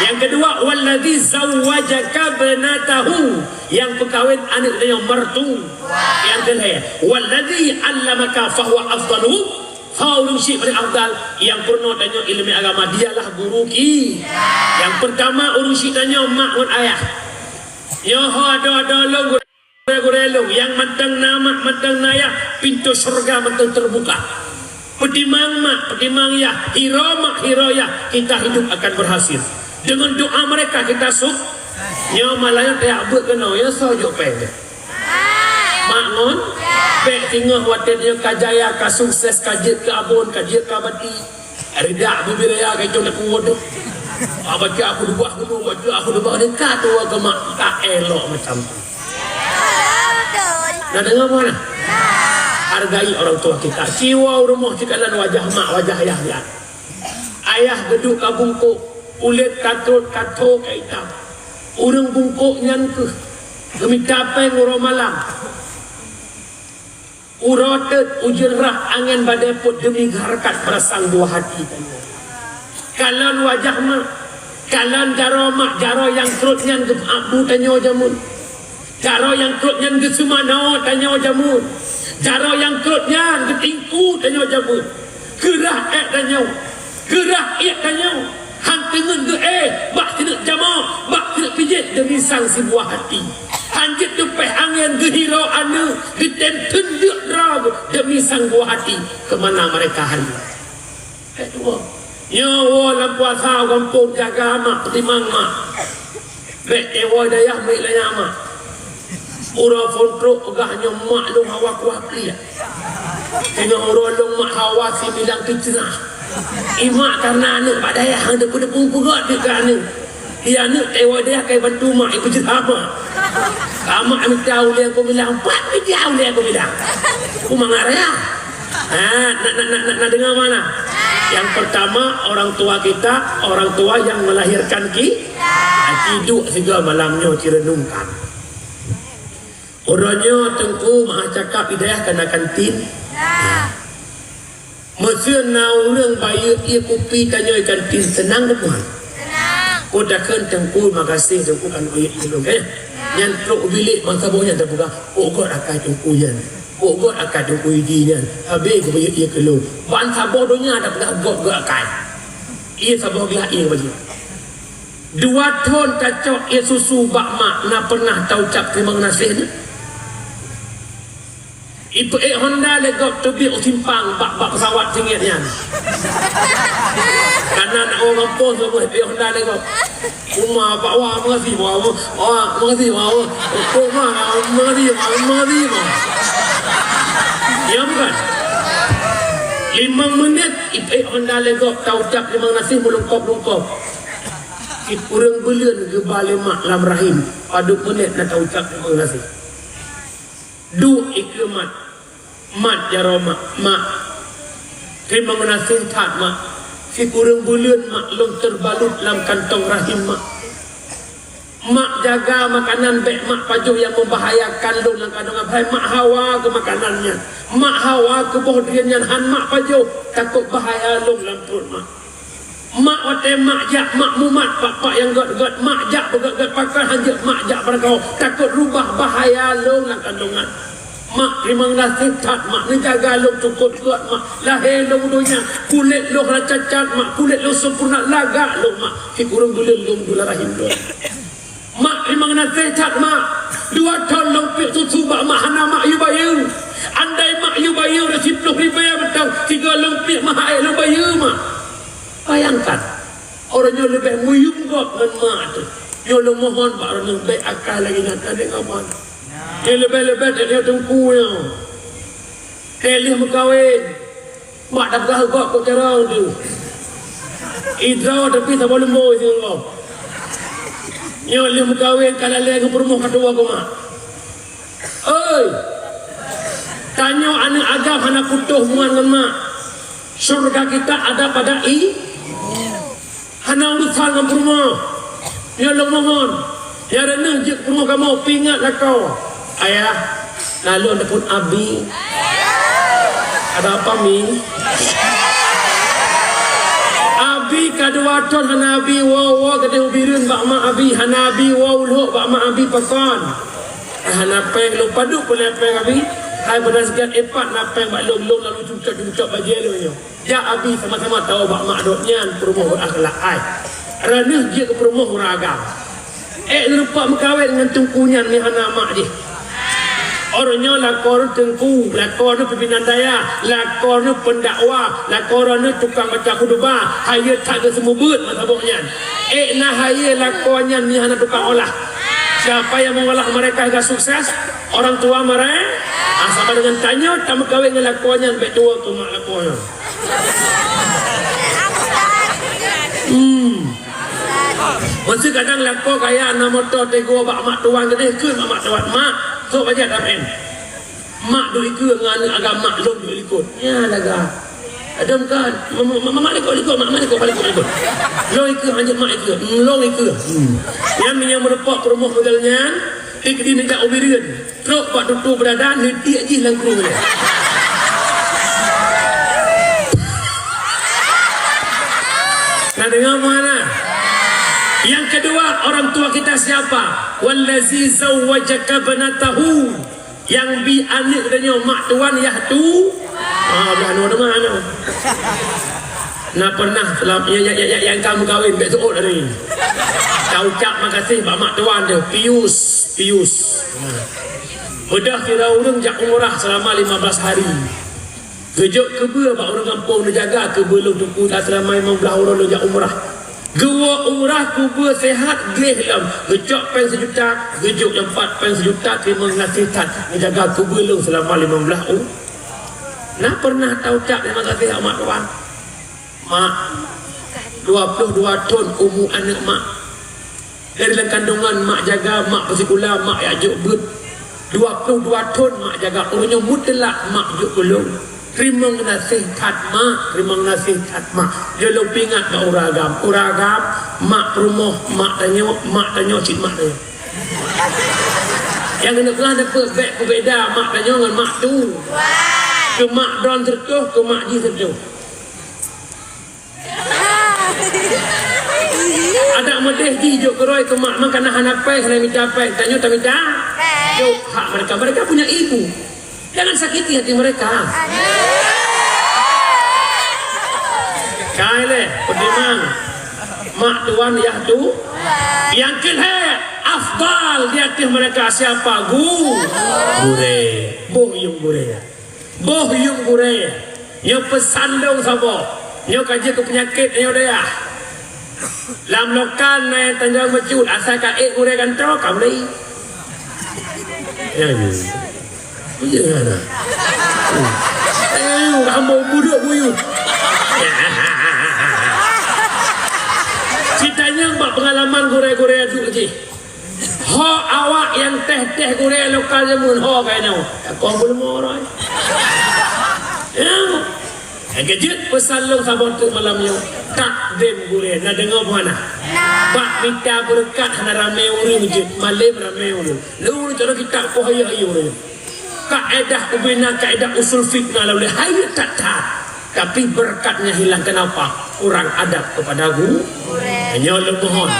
Yang kedua, "Walladzi zawwajaka ibnatahu," yang peukawen aneuk tanyoe mertu. Yang kelhèe, "Walladzi 'allamaka fahuwa afdalu." Soe ureueng syiek paling afdal, yang peurunoe tanyoe ileumèe agama, dialah guru ki. Yang pertama, ureueng syiek tanyoe mak ngon ayah. Nyoe ho adoe-adoe lôn, gurèe-gurèe lôn, nyang mantong na mak, mantong na yah, pintoe syeuruga mantong teubuka. Peutimang mak, peutimang yah, hiro mak, hiro yah, kita hidup akan berhasil. Dengan doa mereka kita suk-, nyoe malam nyoe tajak beuet keunoe, ya, soe jok pèng. Mak ngon, bèk singoh watèe nyoe ka jaya, ka sukses, ka jeuet keu abon, ka jeuet keu abati. Ridak bubé raya ka jong laku waduh. Baca aku dua guru, baca aku dua ni ka tuwa keu mak, ka elok macam tu. Na deungö bunoe? Hargai orang tua kita. Siwoe u rumoh sikalon wajah mak, wajah ayah lihat. Ayah geuduek ka bungkôk, kulét ka trôt ka tho ka itam. Ureueng bungkôk nyan keuh geumita pèng uroe malam. Uroe teut ujeuen rhah angén badée pôt deumi hareukat peurasaan buah hati tanyoe. Kalon wajah mak, kalon jaroe mak, jaroe nyang trôt nyan geupeugah bu tanyoe jameun. Jaroe nyang trôt nyan geuseumanoe tanyoe jameun. Jaroe nyang trôt nyan geutingku tanyoe jameun. Geurhah ék tanyoe, geurhah ék tanyoe, han teungeut geuéh bak sineuk jamoe, bak sineuk pijet deumi sang sibuah hati. Han jeuet teupéh angén geuhiro aneuk, geutem teundeuk droe deumi sang buah hati. Keu mana mereka hana? Ék tuwoe. Nyoe woe lam puasa gampông jaga mak, peutimang mak. Bék tewoe dayah miet lanyat mak. Uroe phôn trok peugah nyoe mak lôn hawa kuah pliek. Teungoh uroe lôn mak hawa si bilang teuceurah. Imak kareuna aneuk bak dayah hana deupeu-deupeu peugah di keu aneuk. Di aneuk tewoe dayah kai bantu mak ipeuceurah mak. Ka mak mita ulée keu bilang, pat mita ulée keu bilang. Ku mangat raya. Ha, na, na, na, na, na deungoe mana? Yang pertama, orang tua kita, orang tua yang melahirkan ki-, ha, ci duek sigoe malam nyoe ci renungkan. Uroe nyoe Teungku meu'ah cakap di dayah ka na kantin. Meuseu na ureuëng bayeue ié kupi tanyoe ikan tin, seunang teuma? Seunang. Peue takheun Teungku, makasih Teungku, kan bayeue ié lôn, eh? Nyan trok u bilék bansaboh nyan tapeugah, "Ôk gét akai Teungku nyan. Ôk gét akai Teungku Idi nyan. Habéh geubayeue ié keu lôn." Bansaboh donya tapeugah, "Gét, gét akai." Ié saboh glah ié bayeue. Dua thon tacok ié susu bak mak, na pernah taucap teurimong geunaséh nyan? Ipeuék honda lé gob teubiet u simpang bak, bak peusawat singiet nyan. Kareuna na ureuëng gampông saboh ipeuék honda lé gob. Uma bak wa, meugaséh wa, wa, meugaséh wa, wa. Uma, meugaséh wa, meugaséh wa. Ya bukan? Limong menit ipeuék honda lé gob, taucap teurimong geunaséh meulungkop-lungkop. Sikureueng buleuen geuba lé mak lam rahim, padub menit na taucap teurimong geunaséh. Duek ikeue mat. Mat jaroe mak, "Mak, teurimong geunaséh that, Mak. Sikureueng buleuen, Mak, lôn teubalut lam kantong rahim, Mak. Mak jaga makanan, bék Mak pajoh nyang membahayakan lôn lam kandongan. Hai Mak hawa keu makanan nyan. Mak hawa keu boh drien nyan, hán Mak pajoh, takot bahaya lôn lam pruet Mak." Mak watée mak jak, mak mumat bak-bak nyang gét-gét, mak jak beugét-gét pakon hanjeuet mak jak beurangkaho, takot rubah bahaya lôn lam kandongan. Mak teurimong geunaséh that, Mak, neujaga lôn cukot gét, Mak. Lahé lôn u donya, kulét lôn hana cacat, Mak, kulét lôn sempurna lagak lôn, Mak. Sikureueng buleuen lôn dula rahim lôn. Mak teurimong geunaséh that, Mak. Dua thon lôn piek susu bak mak, hana mak yue bayeue. Andai mak yue bayeue rot siplôh ribée mantong, sigoe lôn piek meuhai lôn bayeue, Mak. Bayangkan, ureuëng nyoe leubeh meuyuem gob ngon mak teuh. Nyoe lôn mohon bak droeneueh, bék akai lagée nyan, ka deuh ngon mak. Nyoe leubeh-leubeh that nyoe teungku nyoe. Teuh lheueh meukawen. Mak tapeugah gob kok carông teuh. Idroe tapi saboh leumbôi singoh gob. Nyoe lheueh meukawen ka lalée ngon peurumoh ka tuwoe keu mak. Oi! Tanyoe aneuëk agam hana putôh hubungan ngon mak. Syurga kita ada pada i-, hana urusan ngon peurumoh. Nyoe lôn mohon, nyang reuneueh jeuet peurumoh kamoe, peuingat lakoe. Ayah, na lôn teupon Abi. Ada apa, Mi? Abi ka dua thon hana Abi woe-woe keudeh u Bireuen bak mak Abi, hana Abi woe u Lhok bak mak Abi pakon. Hana péng lôn padub peureulée péng Abi. Hai beunas gét ipat na péng bak lôn, lôn lalu cucok-cucok bajée lôn nyoe. Jak Abi sama-sama tawoe bak mak dok nyan peurumoh beurakhlak hai. Reuneueh jeuet keu peurumoh ureuëng agam. Ék lôn rumpok meukawen ngon teungku nyan meuhana mak jih. Ureuëng nyoe lakoe teungku, lakoe pimpinan dayah, lakoe pendakwah, lakoe tukang baca khutubah, hayeue that geuseumeubeuet mata boh nyan. Ék na hayeue lakoe nyan meuhana tukang olah. Siapa yang mengolah mereka hingga sukses? Orang tua mereka. Ah, sama dengan tanyoe tameukawen ngon lakoe nyan, bék tuwoe keu mak lakoe nyan. Hmm. Meuseu kadang lakoe kaya na moto teugô bak mak tuan keudeh, kheun bak mak tuan, "Mak, sok bajèe tamén." Mak duek ikeue ngon aneuëk agam mak lôn duek likot. Nyan lagak. Adam kan, "Mak, mak, mak, mak likot, likot, mak, mak likot, mak likot, likot." Lôn ikeue, hanjeuet mak ikeue. Hmm, lôn ikeue. Hmm. Nyan meunyoe meurumpok peurumoh model nyan, di keudin jak u Bireuen. Trok bak tutoe beurada, neutiek jih lam krueng lé. Na deungoe meuhana? Yang kedua, orang tua kita siapa? Wallazi zawwajaka banatahu. Nyang bi aneuëk geutanyoe mak tuan yah tu. Ah, blah nyoe teuma nyoe. Na pernah selam-, ya, ya, ya, ya, nyang ka meukawen, bék seuôt hari. Taucap makasih bak mak tuan teuh, pius, pius. Beudôh sidroe ureuëng jak umrah selama lima belas hari. Geujok keubeue bak ureuëng gampông neujaga keubeue lôn teungku, selama limong blaih uroe lôn jak umrah. Geuwoe umrah keubeue sehat gleh lom, geucok péng seujuta, geujok nyang pat péng seujuta, teurimong geunaséh that, neujaga keubeue lôn selama limong blaih u-, na pernah taucap teurimong geunaséh bak mak tuan? Mak, dua ploh dua thon umu aneuëk mak. Dari lam kandongan mak jaga, mak peusikula, mak jak jok beuet. Dua ploh dua thon mak jaga, uroe nyoe mutlak mak jok keu lôn. Teurimong geunaséh that mak, teurimong geunaséh that mak. Jok lôn peuingat bak ureuëng agam. Ureuëng agam, mak peurumoh, mak tanyoe, mak tanyoe cit mak tanyoe. Nyang keuneuk peugah neupeu bék peubeda mak tanyoe ngon mak tu. Keu mak droen sireutôh, keu mak jih sireutôh. Adak meudeh jih jok keurôi keu mak, meukanan hana péng, hana mita péng. Tanyoe tamita? Jok hak mereka. Mereka punya ibu. Jangan sakiti hati mereka. Kai lé, peutimang. Mak tuan yah tu. Nyang keu lhèe, afdal di ateueh mereka siapa? Gu-, gurèe. Boh yuem gurèe. Boh yuem gurèe. Nyoe peusan lôn saboh. Nyoe ka jeuet keu peunyakét nyoe dayah. Lam lokal na nyang tanyoe meucut, asai ka ék gurèe gantoe, ka mulai. Ya, ya. Ya, ya. Eh, hamba budok buyut. Citanyong bak peungalaman gurèe-gurèe duek jih. Ho awak nyang teh-teh gurèe lokal jameun ho keunoe. Takoh beuleumoroi. Ya. Nyang keujeuet peusan lôn saboh teuk malam nyoe, takdem gurèe, na deungoe meuhana? Na. Bak mita beureukat hana ramé ureueng jeuet, malém ramé ureueng. Lôn cok kitab poh ayeuh-ayeuh ureueng. Kaedah ubena, kaedah usul fikih na lôn lé hai that-that. Tapi beureukat nyan hilang, kenapa? Kurang adab kepada gu-, gurèe. Nyoe lôn mohon,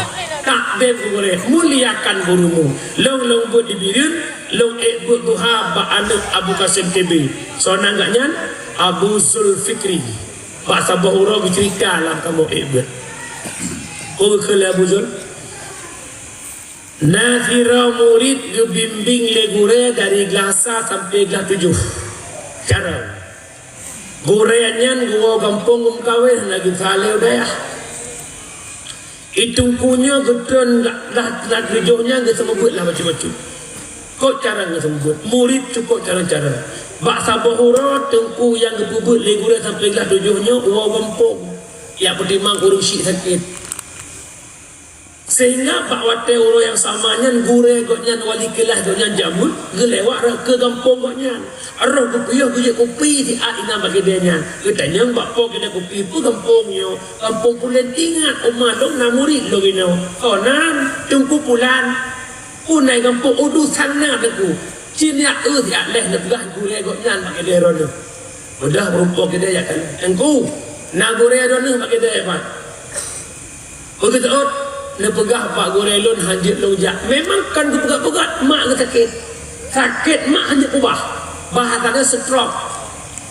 takdem gurèe, muliakan gurumu. Lôn, lôn beuet di Bireuen, lôn ék beuet tuha bak aneuk Abu Kasim T B. Soe nan gobnyan? Abu Zulfikri. Bak saboh uroe geuceurita lam kamoe ék beuet. Peue geukheun lé Abu Zul? Na sidroe murit geubimbéng lé gurèe dari glah sa sampoe glah tujoh. Carông. Gurèe nyan geuwoe gampông geumeukawen, hana geusaleuem dayah. Di teungku nyoe geutreun dah, dah, dah tujoh nyan geuseumeubeuet lah bacut-bacut. Kot carông geuseumeubeuet, murit cukôp carông-carông. Bak saboh uroe teungku nyang geupeubeuet lé gurèe sampoe glah tujoh nyoe woe gampông. Jak peutimang ureueng syiek sakét. Sehingga bak watèe uroe nyang sama nyan gurèe gobnyan wali keulas gobnyan jameun geulewat rot keu gampông gobnyan. Roh geupiôh geujok kupi siat inan bak keudè nyan. Geutanyong bak po keudè kupi, "Peue gampông nyoe?" "Gampông Pulan." "Ingat, uma lôn na murit lôn inoe." "Oh, nan, Teungku Pulan." "Peue nan gampông?" "Udu sang na, Teungku." Cit nyak eu siat lhèe neupeugah gurèe gobnyan bak keudè droeneuh. Beudôh meurumpok keudè jak kalon. "Teungku, na gurèe droeneuh bak keudè, Pak." Beugeuseut, neupeugah bak gurèe lôn hanjeuet lôn jak. Memang kon geupeugah-peugah, mak geusakét. Sakét mak hanjeuet peubah. Bahasa nyan stroke.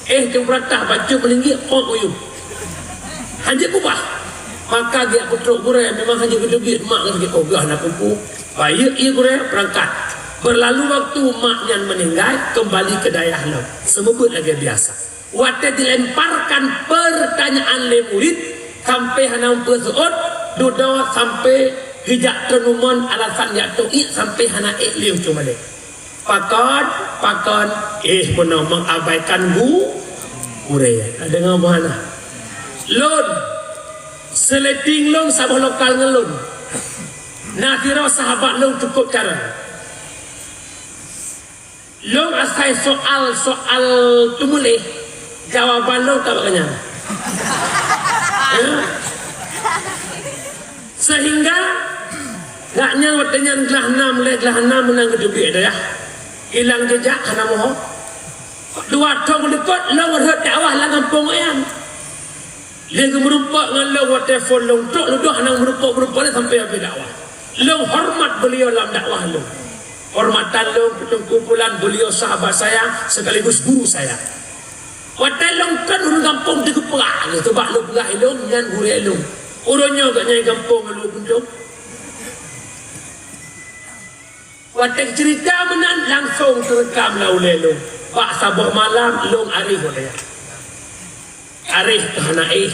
Eh, cong peuratah, bacut meulinggiek, pok uyueb. Hanjeuet peubah. Maka geujak peutrok gurèe, memang hanjeuet geuteubiet, mak geusakét. Oh, gah na kupu. Bayeuk ié gurèe, beurangkat. Beurlalu waktu, mak nyan meuninggai, keumbali keu dayah lom. Seumeubeuet lagèe biasa. Watèe dilemparkan peurtanyaan lé murit, sampoe hana meupeue seuôt, dudoe sampoe geujak treun rumoh, alasan jak toh iék sampoe hana ék lé ucung balek. Pakon, pakon, eh, meunoe mengabaikan gu-, gurèe. Deungoe meuhana. Lôn, seuleting lôn saboh lokal ngon lôn. Na sidroe sahabat lôn cukôp carông. Lôn asai soal-soal teumuléh, jawaban lôn ka bak nyan. Ya. Sehingga gobnyan watèe nyan glah nam, lhèe glah nam meunan geuteubiet dayah. Ilang jeujak hana meuho. Dua thôn likot lôn rhot dakwah lam gampông nyan. Lheuh geumeurumpok ngon lôn watèe phôn lôn trok, lôn dua hana meurumpok-meurumpok lé sampoe habéh dakwah. Lôn horeumat beuliau lam dakwah lôn. Horeumat lôn keu Teungku Pulan, beuliau sahabat saya sekaligus guru saya. Watèe lôn trok ureueng gampông teugeupeurak lé, sabab lôn peugah lôn nyan gurèe lôn. Uroe nyoe gobnyan gampông lôn puntông. Watèe ceurita meunan langsông teureukam lam ulèe lôn. Bak saboh malam lôn aréh watèe nyan. Aréh keu hana éh.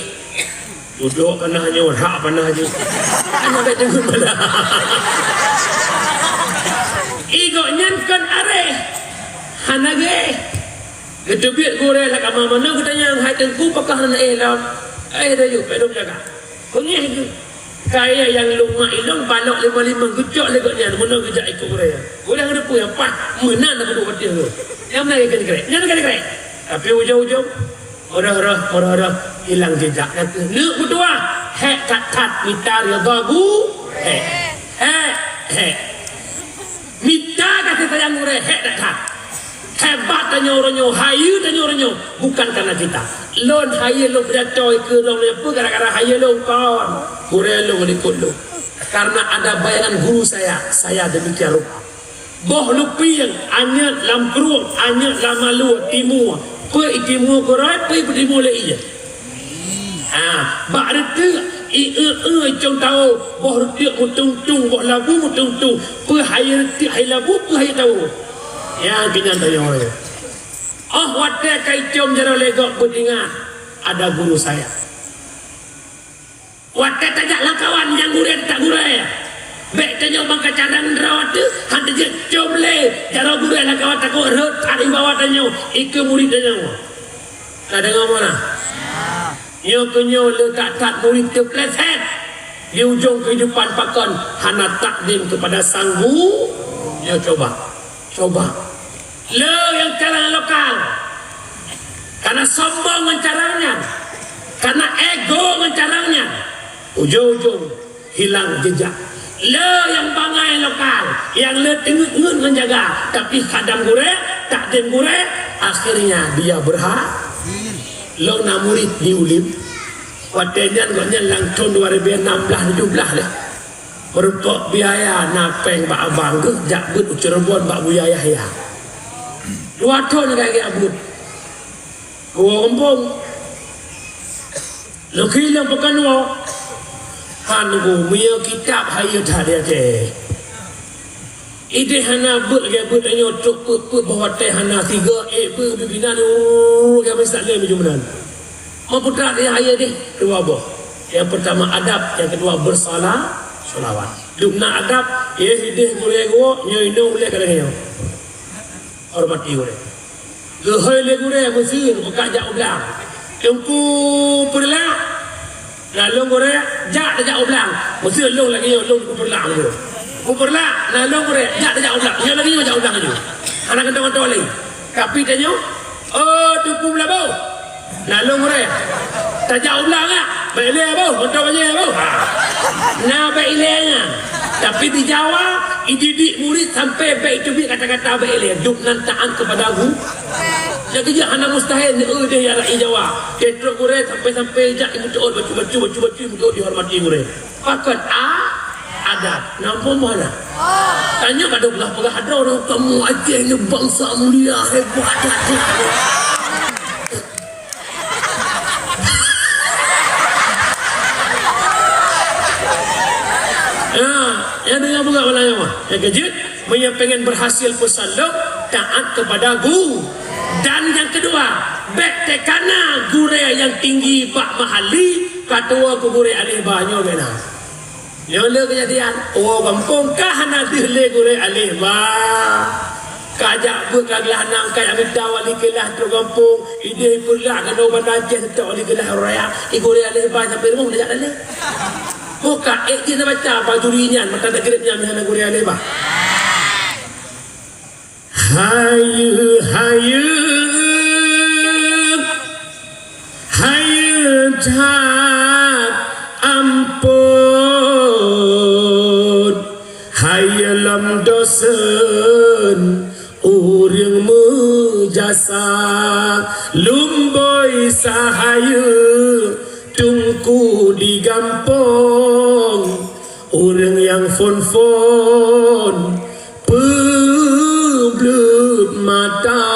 Dudoe panah nyoe, rhak panah nyoe. Hana bèk deungon bala. Ié gobnyan kon aréh. Hana geuéh. Geuteubiet gurèe lam kama meunan geutanyong, "Hai Teungku, pakon hana éh lom?" "Éh, dayuh, bèk lôn jaga." Beungéh geuh. Kayèe nyang lôn mak ilôn balok limong-limong geucok lé gobnyan meunoe geujak ikôt gurèe. Gurèe ngon peue nyang paih meunan na peuduek patéh lôn. Nyang meunan geukheun krek. Nyan geukheun krek. Tapi ujong-ujong, meurah-rah, meurah-rah, ilang jeujak. Neuk meutuah, hék that-that mita ridha gu-, hék. Hék, hék. Mita kasih sayang gurèe, hék that-that. Hebat tanyoe. uroe nyoe, hayeue tanyoe uroe nyoe, bukan karena kita. Lôn hayeue lôn pidato keu droeneuh peue gara-gara hayeue lôn kon. Gurée lôn likot lôn. Karena ada bayangan guru saya, saya demikian rupa. Boh lupieng, anyeuet lam krueng, anyeuet lam alue, timu. Peue itimu gurée, peue itimu lé ie. Ha, bak reuteuek, i eu-eu cong tawo, boh reuteuek meutung-tung, boh labu meutung-tung, peue hai reuteuek hai labu, peue hai tawo. Nyang keunan tanyoe. Oh, watée ka icom jaroe lé gob beutingat, ada guru saya. Watée tajak lam kawan nyang gurée teutak gurée. Bék tanyoe bangka cadang droe teuh, han teujeuet com lé jaroe gurée lam kawan takot rhot that ibawa tanyoe, ikeue murit tanyoe. Ka deungoe meunan? Nyoe keu nyoe le that-that murit teupleset di ujong keuhidupan pakon hana takdim keupada sang gu-, nyoe coba, coba. Le nyang carang lokal, kana sombong ngon carang nyan, kana ego ngon carang nyan, ujong-ujong hilang jejak. Le nyang bangai lokal, nyang le teungeut-ngeut ngon jaga, tapi khadam gurée, takdim gurée, akhirnya dia berha-, lôn na murit di Ulim. Watée nyan gobnyan lam thon dua ribu enam belas tujuh belas lé. Meurumpok biaya na péng bak abang geuh jak beuet u Cirebon bak Buya Yahya. Dua thon lagée-lagée abeuet. Kuwoe gampông. Leuki lom peukan woe. Han ku meunyoe kitab hayeue that di atée. Ideh hana beuet lagée beuet tanyoe trok peuet-peuet boh watée hana tiga ék beuet pimpinan ureuëng kami sak lé meujeuem meunan. Meuputra di ayah deh dua boh. Yang pertama adab, yang kedua bersalah, salawat. Dum na adab, ya ideh gurée geuwoe, nyoe inong ulée kadang nyoe. Hormati gurée. Geuhôi lé gurée meuseuen ka jak u blang. Teungku Peureulak, na lôn gurée jak tajak u blang. Meuseuen lôn lagée nyoe lôn Teungku Peureulak lôn. Teungku Peureulak, na lôn gurée jak tajak u blang. Nyoe lagée nyoe jak u blang nyoe. Hana keuntong-keuntong lé. Tapi tanyoe, oh Teungku Meulaboh. Na lôn gurée. Tajak u blang ah. Bék ilée boh, mantong bajée boh. Ha. Na bék ilée nyan. Tapi di Jawa, ididik murit sampai bék iteubiet kata-kata bék ilée. Dum nan taat kepada gu-, nyang keujeuet hana mustahil, neu deh ya rakyat Jawa. Trok gurée sampai-sampai jak imeutuot bacut-bacut, bacut-bacut imeutuot dihormati gurée. Pakon a-, adab. Nampak mana? Tanyoe ka dua belah peugah droe, kamu Aceh ni bangsa mulia, hebat, hebat. Ya, ya, dengar bunga malam nyoe. Nyang keujeuet, meunyoe pengen berhasil peusan lôn, taat kepada gu-, dan nyang keudua, bék teukana gurée nyang tinggi bak meuhali, ka tuwoe keu gurée aléh ba nyoe bék na. Nyoe le keujadian, oh gampông ka hana deuh lé gurée aléh ba. Ka jak beuet ka glah nang ka jak mita wali keulah trok gampông, ideh Peureulak keunoe Banda Aceh seutôt wali keulah raya, i gurée aléh ba sampai rumoh dak jak dalé. Buka ék jih na baca bajuri nyan, mata dak greb nyan meuhana gurée aléh ba. Hayeue, hayeue, hayeue that amphon, hayeue lom dosen ureuëng meujasa, lumboi sahayeue teungku di gampông, ureuëng nyang phon-phon peubleut mata,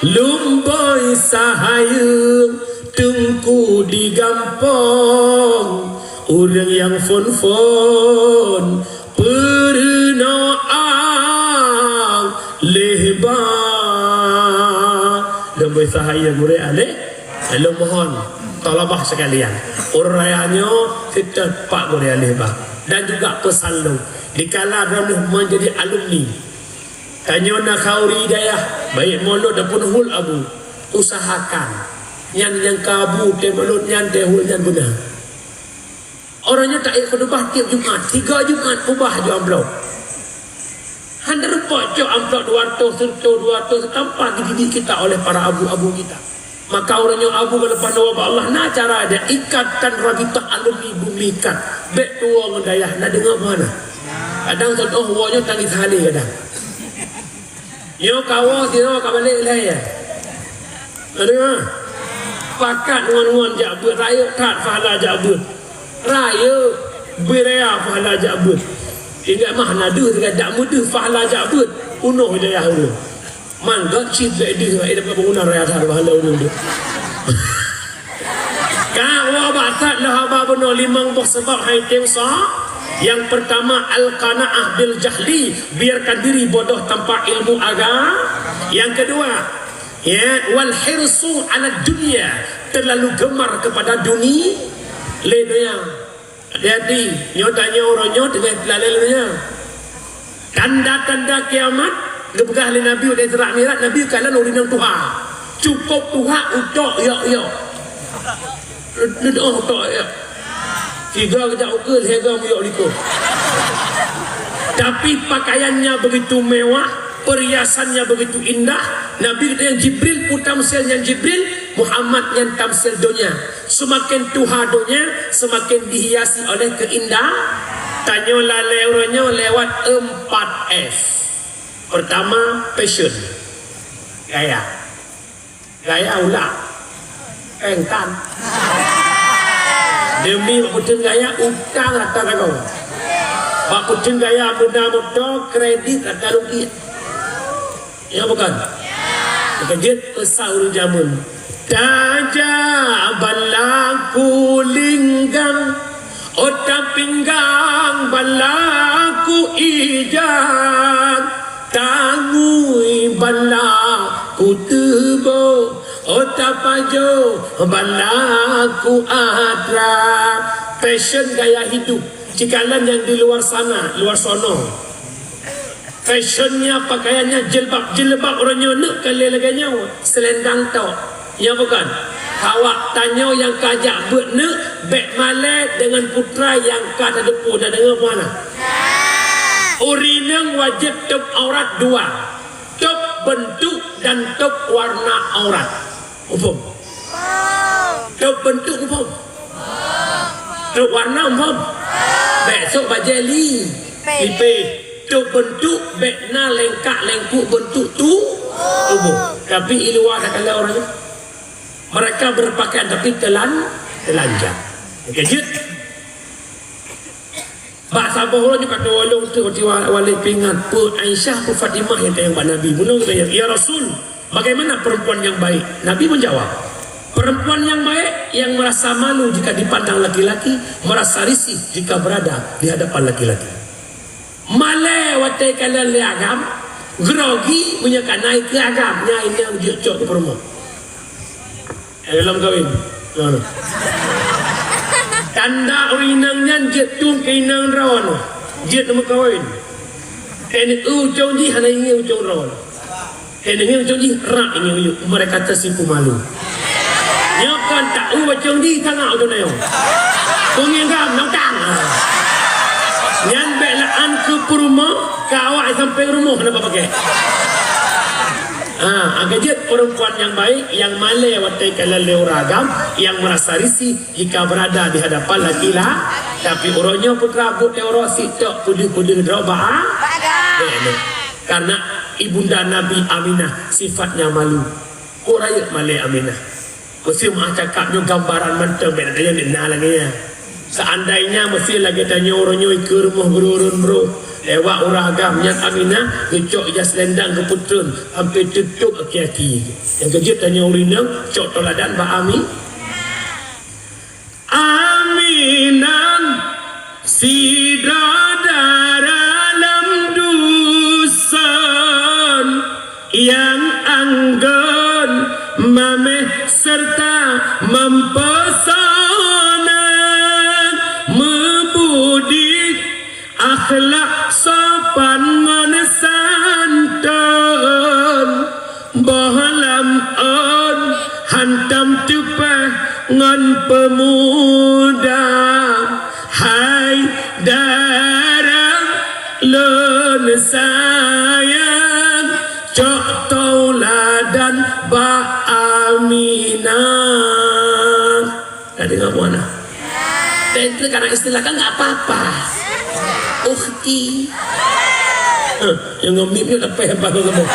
lumboi sahayeue teungku di gampông, ureuëng nyang phon-phon peurunoe aléh ba. Lumboi sahayeue gurée aléh. Lôn mohon thalabah sekalian, uroe raya nyoe seutôt pak gurée aléh ba dan juga peusan lôn dikala droeneuh menjadi alumni. Tanyoe na khauri dayah, baik mulod ataupun hul abu, usahakan nyan nyang ka abu teuh mulod nyan teuh hul nyan beuna. Uroe nyoe taék khutubah tieb Jumat, tiga Jumat ubah ju amplop. Hana rumpok cok amplop dua ratus, seratus, dua ratus tanpa dididik kita oleh para abu-abu kita. Maka uroe nyoe abu geuleupah nyoe bak Allah na cara dia ikatkan rabitah alumni bumi ikat. Bék tuwoe ngon dayah na deungoe mana. Kadang contoh woe nyoe tangis hale kadang. Nyoe kawoe sidroe ka balek lé. Aduh. Pakat ngon-ngon jak beuet, rayeuk that pahala jak beuet. Rayeuk beuraya pahala jak beuet. Ingat mah na deuh tinggai jak meudeuh pahala jak beuet. Punoh hidayah ureueng. Manggot cit bèk deuh ngon dapat bangunan raya that pahala ureueng deuh. Ka woe bak that lé haba bunoe limong boh sabab hai tem sa. Yang pertama, al-qanaah bil jahli, biarkan diri bodoh tanpa ilmu agama. Yang kedua, ya, wal hirsu ala dunia, terlalu gemar kepada duni-, lé dunia. Hati-hati, nyoe tanyoe uroe nyoe teungoh teulalé lé dunia. Tanda-tanda kiamat, geupeugah lé Nabi watèe Isra Mi'raj, Nabi kalon ureueng nyang tuha. Cukôp tuha, utok yok-yok. Neudoh utok yok. Tiga geujak ukeue, lhèe goe miyok likot. Tapi pakaiannya begitu mewah, perhiasannya begitu indah. Nabi geutanyong Jibril, peue tamsil nyan Jibril, Muhammad nyan tamsil donya. Seumaken tuha donya, seumaken dihiasi oleh keuindah. Tanyoe lalé uroe nyoe lewat empat F. Pertama, fashion. Gaya. Gaya ulak. Pengtan. Demi bak peuteun gaya, utang rata lagoe. Bak peuteun gaya, beuna moto, kredit rata rugi. Ya bukan? Maka jeuet peusah ureueng jameun. Tajak balaku linggang, ota pinggang balaku ijak, tangui balaku teuboh, ota pajoh balaku atra. Fashion gaya hidup. Cikalon nyang di luar sana, luar sono. Fashionnya, pakaiannya, jilbab, jilbab uroe nyoe neuk ka lé lagèe nyoe, seulendang tok. Ya bukan? Awak tanyoe nyang ka jak beuet neuk, bèk malèe deungon putra nyang ka tadeungoe, na deungoe peue na? Ureueng inong wajéb tôb aurat dua, tôb beuntuk dan tôb warna aurat. Muphom? Tôb beuntuk muphom? Tôb warna muphom? Bèk sôk bajèe li-, lipeh. Tôb beuntuk bèk na lengkak-lengkuk beuntuk tu-, tuboh. Tapi i luwa takalon ureueng. Mereka berpakaian tapi telan-, telanjang. Maka jeuet. Bak saboh uroe nyoe ka teuwalong teuh, watèe wa-, walét peuingat, peue Aisyah, peue Fatimah nyang tanyong bak Nabi. Bunoe geutanyong, "Ya Rasul, bagaimana perempuan yang baik?" Nabi menjawab, "Perempuan yang baik yang merasa malu jika dipandang laki-laki, merasa risih jika berada di hadapan laki-laki." Malèe watèe kalon lé agam, grogi meunyoe ka na ikeue agam, nyan inong jeuet cok keu peurumoh. Eh, lom kawin. Nah, nah. Tanda ureueng inong nyan jeuet tueng keu inong droeneuh. Jeuet neumeukawen. Teuneuk ucong jih hana ingat ucong droeneuh. Teuneuk ucong jih rak ingat uyuek. Mereka tersipu malu. Nyoe kan tak u ucong jih tangah ucong nyoe. Peungieng gam nang tang. Nyan bèk la'an keu peurumoh, keu awak sampai rumoh hana pakai. Ha, maka jeuet perempuan yang baik, yang malèe watèe kalon lé ureueng agam, yang merasa risih jika berada di hadapan laki-la-, tapi uroe nyoe putra buet lé uroe sik tok peudeuh-peudeuh droe ba-, bèk lé. Karena ibunda Nabi Aminah sifatnya malu. Kok rayeuk malèe Aminah. Meusé meuah cakap nyoe gambaran mantong, bèk na lagèe nyan. Seandainya meusé lagèe tanyoe uroe nyoe ikeue rumoh geureureueng broh, lewat ureueng agam nyan Aminah, geucok ija seulendang geupeutreun, sampai teutôp aki-aki. Nyang keujeuet tanyoe ureueng inong, cok teuladan bak Ami-, Aminah. Sidroe dara lam duson nyang anggon, mamèh serta meupeusona, meubudi, akhlak sopan ngon santôn. Boh lam ôn hantom teupah ngon peumuda, hai dara lôn sayang, cok teuladan bak Aminah. Ka deungoe bunoe? Dan itu karena istilah kan nggak apa-apa. Ukhti. Heh, nyang ngon mim nyoe leupah bak kamoe.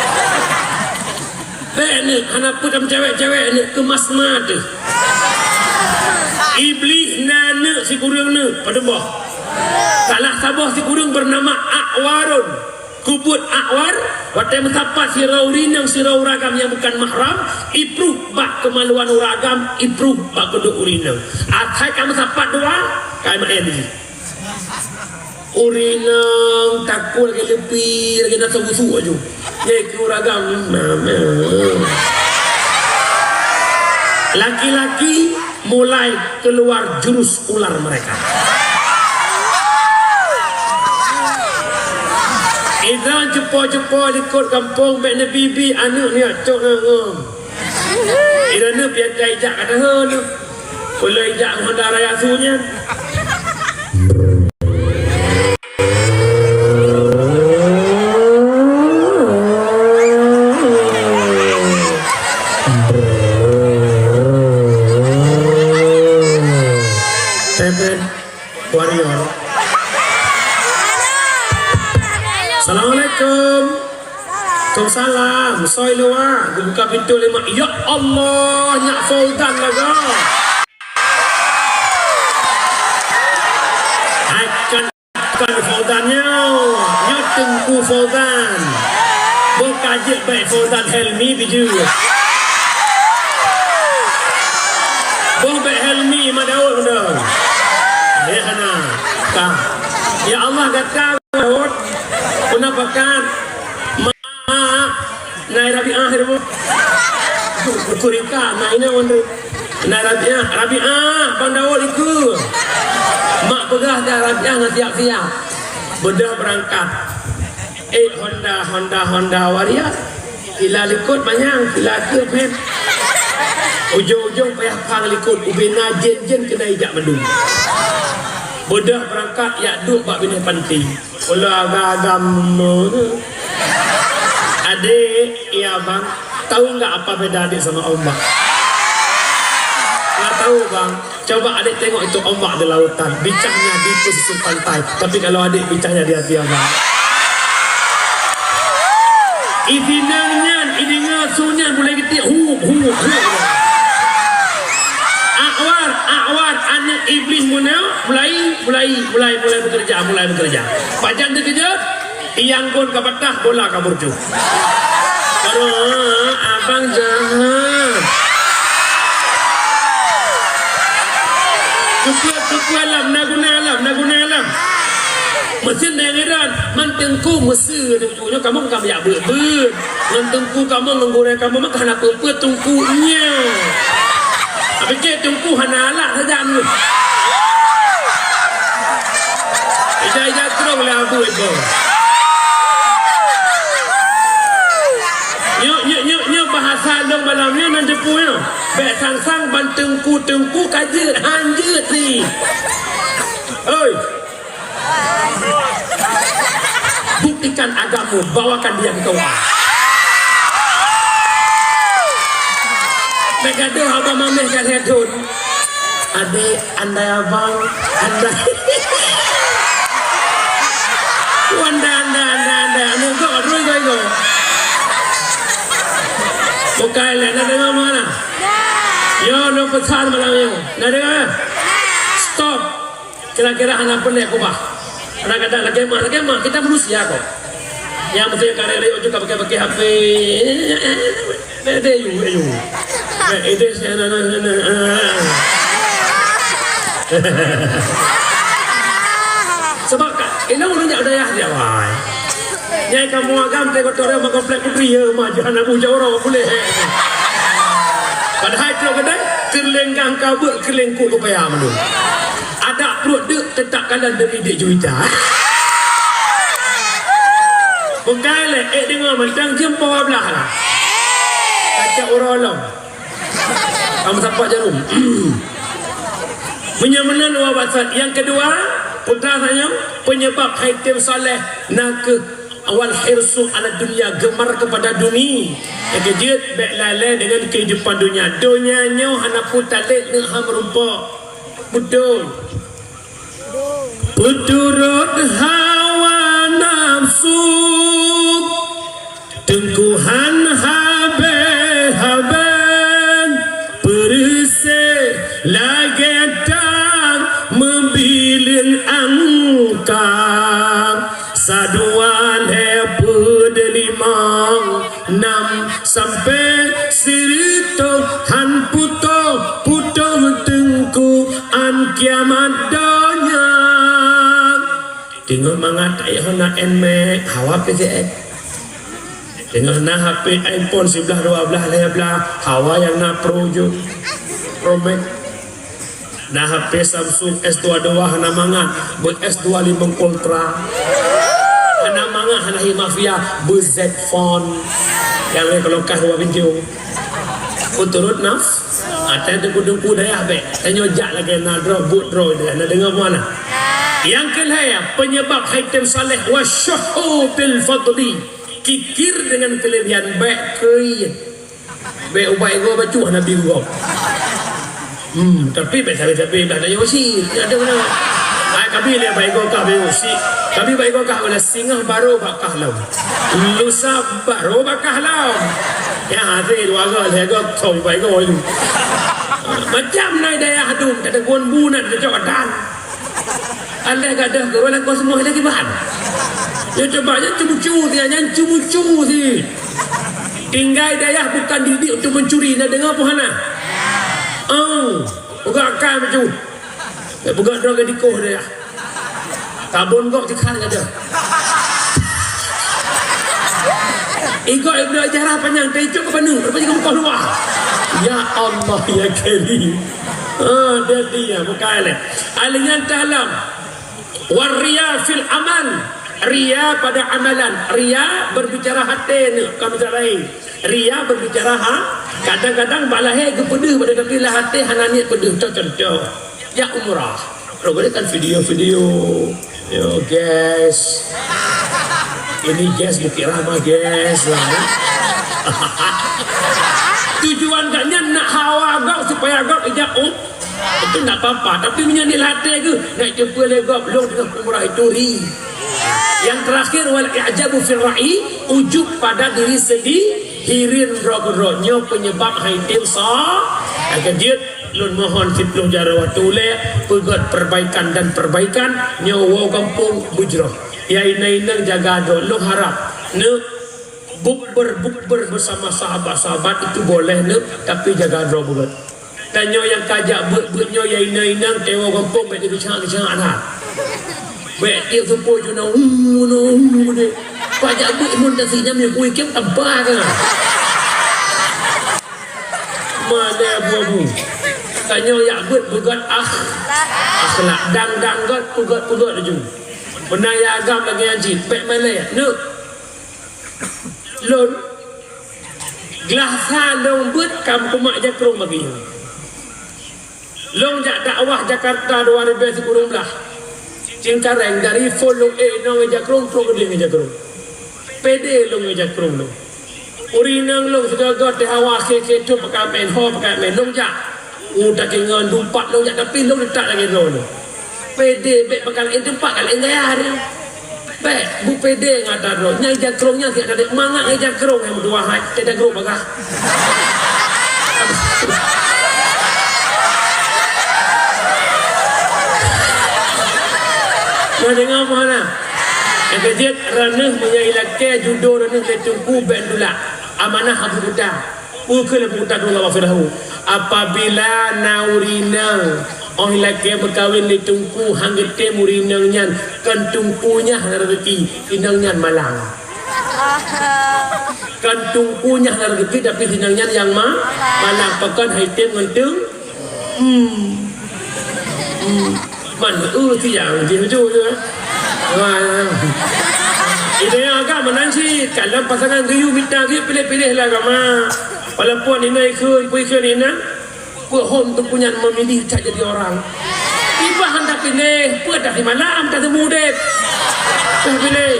Bèk neuk, hana peue tam cewek-cewek neuk, keumas ma teuh. Iblih na neuk sikureueng neuk, padum boh. Salah saboh sikureueng beunama A'warun. Kubuet A'war, watèe meusapat sidroe ureueng inong sidroe ureueng agam nyang bukan mahram, ipruh bak keumaluan ureueng agam, ipruh bak keuduek ureueng inong. Asai ka meusapat dua, ka maén jih. Ureueng inong takot lagèe leupie, lagèe na seubusu aju. Nyan keu ureueng agam, mama. Laki-laki mulai keluar jurus ular mereka. Idang cepo-cepo likot gampông bèk neubi-bi aneuk nyan cok ngon. Idang neubi ijak ka dahôn. Ulôn ijak ngon darah yasu nyan. Teben Warrior. Assalamualaikum. Waalaikumsalam. Soe luwa, geubuka pintoe lé mak. Ya Allah, nyak Fauzan lagoe. Hai kan, bukan Fauzan nyoe. Nyoe Teungku Fauzan. Boh ka jeuet bèk Fauzan Helmi bijeuet. Boh bèk Helmi Mak Daud meunan. Ya hana. Ka. Ya Allah gata Daud. Puna pakat. Mak, nai Rabiah di rumoh. Kurika, nai na wan. Nai Rabiah, Rabiah, Bang Daud ikeu. Mak peugah dah Rabiah ngon siap-siap. Beudôh beurangkat. Eh, Honda, Honda, Honda Waria. Sila likot manyang, sila keu phèn. Ujong-ujong payah phang likot, ubé na jén-jén keunan ijak mandum. Beudôh beurangkat, yak duek bak binéh panti. Ulôn agam-agam. Adek, iya bang, tahu nggak apa beda adek sama ombak? Nggak tahu bang. Coba adek tengok itu ombak di lautan, bincangnya di pesisir pantai. Tapi kalau adek bincangnya di hati abang. Idinang nyan, idinga su nyan mulai getik, hu, hu, hu. Akwar, akwar, aneuk iblih meunan, mulai, mulai, mulai, mulai bekerja, mulai bekerja. Pajan teukeujot, tiang gon ka patah, bola ka murcuk. Aduh, abang jahat. Keupeue, keupeue alam, na guna alam, na guna alam. Meusén nyang heran, man teungku meusé. Nyoe kamoe ka jak beuet-beuet. Ngon teungku kamoe, ngon gurèe kamoe, maka hana peue-peue teungku nyoe. Tapi cit teungku hana alat sajan. Ija-ija terus lé abu itu. Nyoe, nyoe, nyoe, nyoe bahasa lôn malam nyoe nan teupeu nyoe. Bèk sang-sang ban teungku-teungku ka jeuet, han jeuet si. Oi. Buktikan agamamu, bawakan dia ke K U A. Bèk gadoh abang mameh ka lhèe thôn. Adek, andai abang, andai. Andai, andai, andai, andai. Aneuk gok, terus gok, gok. Bukai lé, na deungoe mana? Yo, lôn peusan malam nyoe. Na deungoe? Stop. Kira-kira hana peureulèe keubah. Kadang-kadang lagèe mah, lagèe mah, kita manusia kok. Nyang meusti karek rayeuk juga pakai-pakai H P. Deh, deh, yu, deh, yu. Eh, eh, deh, sana, sana, sana. Sebab ka, inong ureueng jak dayah dia, wai. Nyai kamoe agam teuh gotong royong bak komplek putri, ya, mah jahan abu jawara puléh. Padahai trok keudeh, keuleunggang ka beuet, keuleungkuk keupaya mandum. Adak pruet deuk teutap kalon deuri deuk juwita. Bukai lé, ék deungoe mantong jeuem poh dua blaih lah. Kacok uroe lom. Kamoe sapat jarum. Meunyoe meunan dua basat. Nyang keudua, putra tanyoe, peunyeubab hai tem saleh na kheueh wal hirsu ala dunya, gemar kepada duni. Nyang keujeuet, bèk lalai deungon keuhidupan donya. Donya nyoe hana peue talét, neuk ha meurumpok. Beutôi. Peuturot hawa nafsu, teungku han habéh. Nam sampai sireutôh han putôh-putôh teungku án kiamat donya. Teungoh mangat ayah na Nmax, hawa P C X. Teungoh na H P iPhone siblaih, dua blaih, lhèe blaih, hawa nyang na Pro jeuet. Pro Max. Na H P Samsung S dua dua hana mangat, beu S dua limong Ultra. Hana mangat, hana hi mafia, beu Z Phone. Nyang lhèe keulokah dua binjong. Peuturot naf, ata teungku-teungku dayah bèk. Tanyoe jak lagèe na droe, buet droe dayah. Na deungö buet na? Nyang keulhèe, penyebab hai tem saleh wa syuhu bil fadli. Kikir dengan kelebihan bèk keuiet. Bèk ubat igoe bacut Nabi gob. Hmm, tapi bèk sabe-sabe bèk tayue sit. Nyan ada mana? Ai, kami lé bak igoe kah bacut sit. Kami bak igoe kah wala singoh barô bak kah lom. Lusa barô bak kah lom. Ya, hase dua go, lhèe go, thon bak igoe tu. Macam na dayah dum, tak ada gon bu nak cocok dan. Alah gadoh geuroe lakoe seumah lagi bahan. Nyoe cuba nyan ceumucu dia, nyan ceumucu si. Tinggai dayah bukan didik untuk mencuri, na deungö peue hana? Oh, peugah akai maju. Peugah droe ke dikoh dayah. Tabon gok dikhan gadoh. Igoe ibnu jarah panyang, teuicok ke panu, rupanya ke mukoh luwa. Ya Allah, ya Karim. Ah, dia dia, bukan leh. Ahli nyan dalam. Waria fil amal. Ria pada amalan. Ria berbicara hati ni, bukan bicara lain. Ria berbicara ha. Kadang-kadang bak lahé geupeudeuh pada tapi lah hati hana niat peudeuh. Contoh, contoh. Ya umrah. Kalau boleh kan video-video. Yo, guys. Ini guys, Bukit Rahmah, guys. Lah, ya. Tujuan gaknya nak hawa gak supaya gak ijak um. Itu ndak apa-apa, tapi meunyoe niat até geuh, nak jumpa lé gob, lôn teungoh umrah itu ri. Yang terakhir, wal i'jabu fil ra'i, ujub pada diri sendiri, hireuen droe keudroe. Nyoe penyebab hai tem sa, nyang keujeuet lôn mohon siplôh jaroe watèe ulèe, peugöt perbaikan dan perbaikan, nyoe woe gampông beujroh. Ya inong-inong jaga droe, lôn harap, neuk bukber-bukber bersama sahabat-sahabat itu boleh neuk, tapi jaga droe beugöt. Tanyoe nyang ka jak beuet-beuet nyoe ya inong-inong, teungoh gampông bèk geucak-geucak that. Bèk tiep seupôt ju na, hu, na, hu, deh. Ka jak beuet mun tasi nyam nyang kui kem tampa ka. Mana abu-abu. Tanyoe jak beuet beugöt ah. Akhlak dang-dang göt, peugöt-peugöt laju. Meunan ya agam lagèe nyan cit, bèk malèe. Neuk. Lôn, glah sa lôn beuet ka meukumat jakrong bagi nyoe. Lôn jak dakwah Jakarta dua ribèe sikureueng blah. Cingkareng dari phôn lôn ék inong ngon jakrong, trok keudeh ngon jakrong. Pede lôn ngon jakrong lôn. Ureueng inong lôn sigoe-goe teuh hawa khé-khé trok pakai mén, ho pakai mén. Lôn jak. U takingon dumpat lôn jak, tapi lôn teutab lagèe droe lôn. Pede bèk pakai laén teumpat, ka laén gaya dia. Bèk, beupede ngon ata droe. Nyang jakrong nyan siat tadi mangat ngon jakrong nyang meutuah hai, teudagrok bagah. Nah, deungö peue hana? Nyang keujeuet, ranuh meunyoe ilakèe judo ranuh lé teungku bèk tulak. Amanah Abu Kuta. Peue kheun Abu Kuta Abdullah Wafirahu? Apabila na ureueng inong, óh ilakèe meukawen lé teungku, han geutem ureueng inong nyan, kon teungku nyan na rezeki, inong nyan malang. Kon teungku nyan na rezeki, tapi inong nyan nyang ma-, malang. Pakon hai tem ngon teung-, Hmm. Hmm. Man, euh, tiang jih beutôi tu, eh. Wah. Ide nyang agam meunan cit, kalau pasangan geuyue mita geuyue piléh-piléh lah agama. Walaupun ina ikheun, pun ikheun ina, peuhom tu punyan memilih tak jadi orang. Tiba hendak piléh, peue dah di malam dah temu dek. Dah piléh.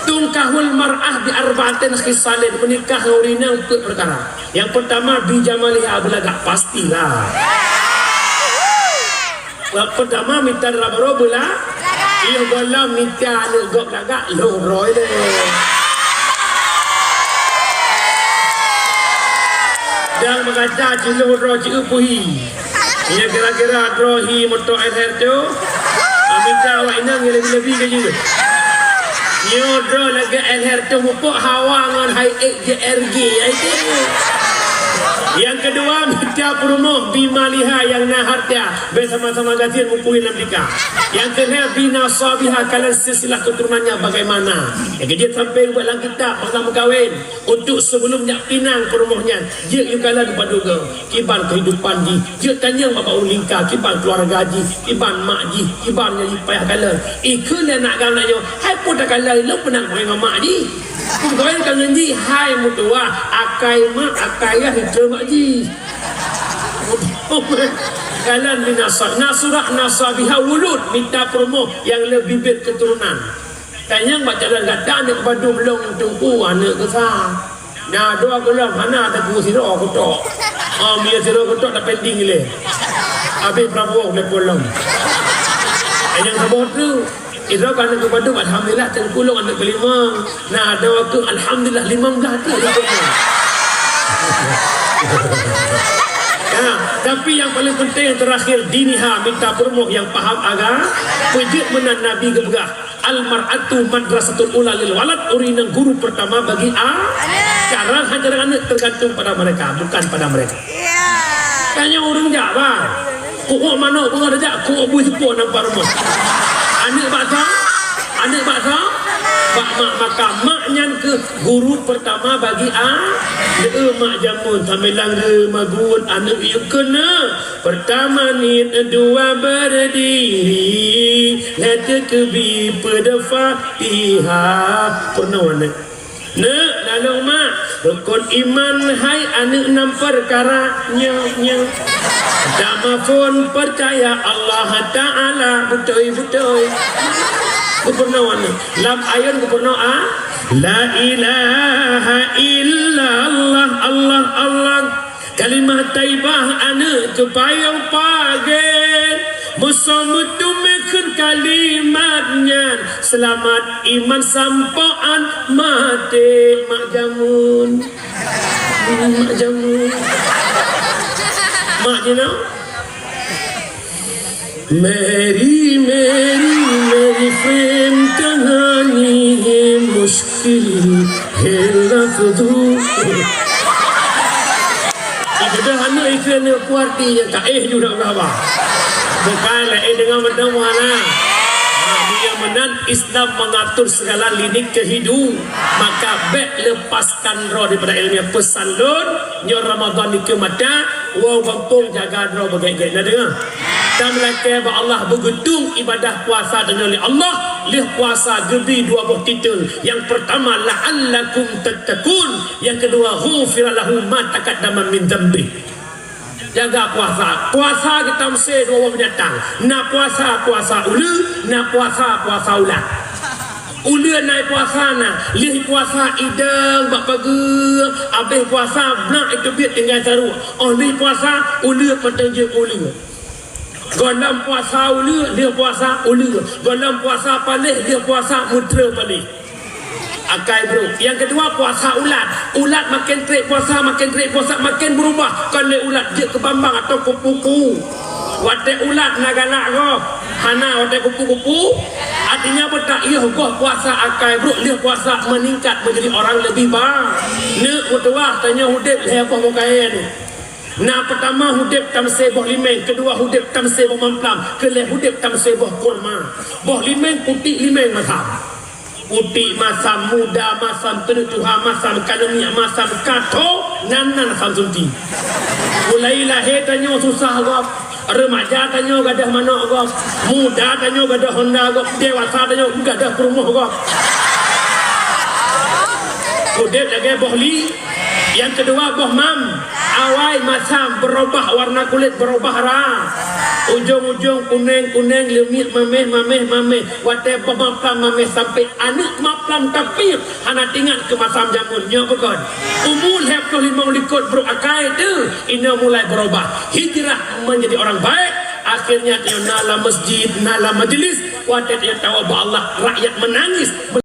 Tungkahul mar'ah bi arba'atin khisalin, menikah ureueng inong peuet perkara. Nyang peutama, bi jamaliha, beulagak, pastilah. Nyang peutama, mita dara barô beula-, iyo, gohlom mita aneuk gob lagak, lhôh droe lé. Dan meukaca cilôh droe ci-, puhi. Nyang kira-kira droe hi moto L R tu, mita awak inong nyang lebi-lebi ke jih. Nyoe droe lagèe L H R tu mupok hawa ngon hai ek J R G, ai tu. Nyang keudua, mita peurumoh bimaliha nyang na harta, bèk sama-sama gasien mupui lam tika. Nyang keulhèe, binasabiha, kalon silsilah keuturunannya bagaimana. Nyang keujeuet sampai buet lam kitab, masa meukawen. Untuk sebelum jak pinang peurumoh nyan, jeuet yue kalon padum goe. Kiban kehidupan jih, jeuet tanyong bak ureueng lingka, kiban keluarga jih, kiban mak jih, kiban nyang jipayah kalon. Ikheun lé aneuk agam nyoe, hai peue takalon, lôn peunan kawin ngon mak jih. Peue kawin ka ngon jih, hai meutuwah, akai mak, akai yah, ikheun mak jih. Kalon binasa, nasura nasabiha wulud, mita peurumoh nyang le bibit keuturonan. Tanyong bak calon gata aneuk padum lôn teungku aneuk keusa. Na dua gohlom hana teungku sidroe kutok. Oh, mie sidroe kutok dak pending lé. Habis Prabowo lé polom. Tanyong saboh tu. Idroe ka aneuk padum alhamdulillah teungku lôn aneuk kelima. Na dua tu alhamdulillah limong blah tu. Ya, tapi yang paling penting yang terakhir diniha mita peurumoh yang paham agama. Peujeuet meunan Nabi geupeugah. Al-mar'atu madrasatul ula lil walad, ureueng inong guru pertama bagi a-, cara ngajar aneuk tergantung pada mereka, bukan pada mereka. Tanyong ureueng jak, bah. Kuok manok beungoh tajak, kuok bui seupôt nampak rumoh. Aneuk bak soe? Aneuk bak soe? Bak mak, maka mak nyan keuh guru pertama bagi a-, deuh mak jameun, sambilan geumagun aneuk yue keuneuk. Pertama niet, dua berdiri, lhèe teukeubi peuet Fatihah. Peurunoe aneuk. Neuk, lalong mak, rukon iman hai aneuk nam peukara nyoe, nyoe. Pertama phon percaya Allah Taala, beutôi, beutôi. Peurunoe aneuk. Lam ayôn peurunoe a, la ilaha illallah, Allah, Allah. Kalimah thaibah aneuk keu payong paget, meusoe meuteumé kheun kalimat nyan, seulamat iman sampoe án maté. Mak jameun, mak jameun, mak jinoe. Mary, Mary, Mary friend, tangani hai muskil hai lafzu. Ibadah aneuk ikeu aneuk kuarti nyang ka éh ju dak gaba. Bukan laén deungon meuteumé na. Ha, meunyoe meunan Islam mengatur segala lini kehidupan, maka bèk lepaskan droe daripada ilmiah. Pesan lôn, nyoe Ramadan dikeue mata, woe gampông jaga droe beugét-gét. Na deungoe? Tameulakèe bak Allah, beugeutung ibadah puasa tanyoe lé Allah, lheueh puasa geubri dua boh titel. Nyang peurtama, la'allakum tattaqun. Nyang keudua, ghufira lahu ma taqaddama min dzambi. Jaga puasa. Puasa geutamsé dua boh binatang. Na puasa, puasa uleue, na puasa, puasa ulat. Uleue na puasa na, lheueh puasa idong bak pageue, abéh puasa blah iteubiet tinggai saruek. Óh lheueh puasa, uleue mantong jeuet uleue. Gohlom puasa uleue, lheueh puasa uleue. Gohlom puasa paléh, lheueh puasa meutre paléh. Akai brôk. Nyang keudua, puasa ulat. Ulat maken trép puasa, maken trép puasa, maken beurubah. Kon lé ulat jeuet keu bambang atawa keu pupu. Watèe ulat na galak gob, hana watèe kupu-kupu. Artinya, beutayoh goh puasa akai brôk, lheueh puasa meuningkat menjadi orang lebih ba-, neuk meutuwah tanyoe udép lhèe boh meukaén. Na peurtama udép tamsé boh limeng, keudua udép tamsé boh mamplam, keulhèe udép tamsé boh kurma. Boh limeng putik limeng masa. Putik masam, muda masam, teuneuk tuha masam, ka leumiek masam, ka tho nan-nan masam sunti. Mulai lahé tanyoe susah gob, remaja tanyoe gadôh manok gob, muda tanyoe gadôh honda gob, dewasa tanyoe gadôh peurumoh gob. Udép lagèe boh li-, Nyang keudua boh mam, awai masam, beurubah warna kulét, beurubah ra. Ujong-ujong kuneng-kuneng, leumiek maméh, maméh, maméh. Watèe boh mamplam maméh sampoe aneuk mamplam tapi hana teuingat keu masam jameun nyoe bukon. Umu lhèe ploh limong likot brôk akai teuh, inoe mulai beurubah. Hijrah menjadi orang baik, akhirnya tanyoe na lam masjid, na lam majlis. Watèe tanyoe tawoe bak Allah, rakyat menangis.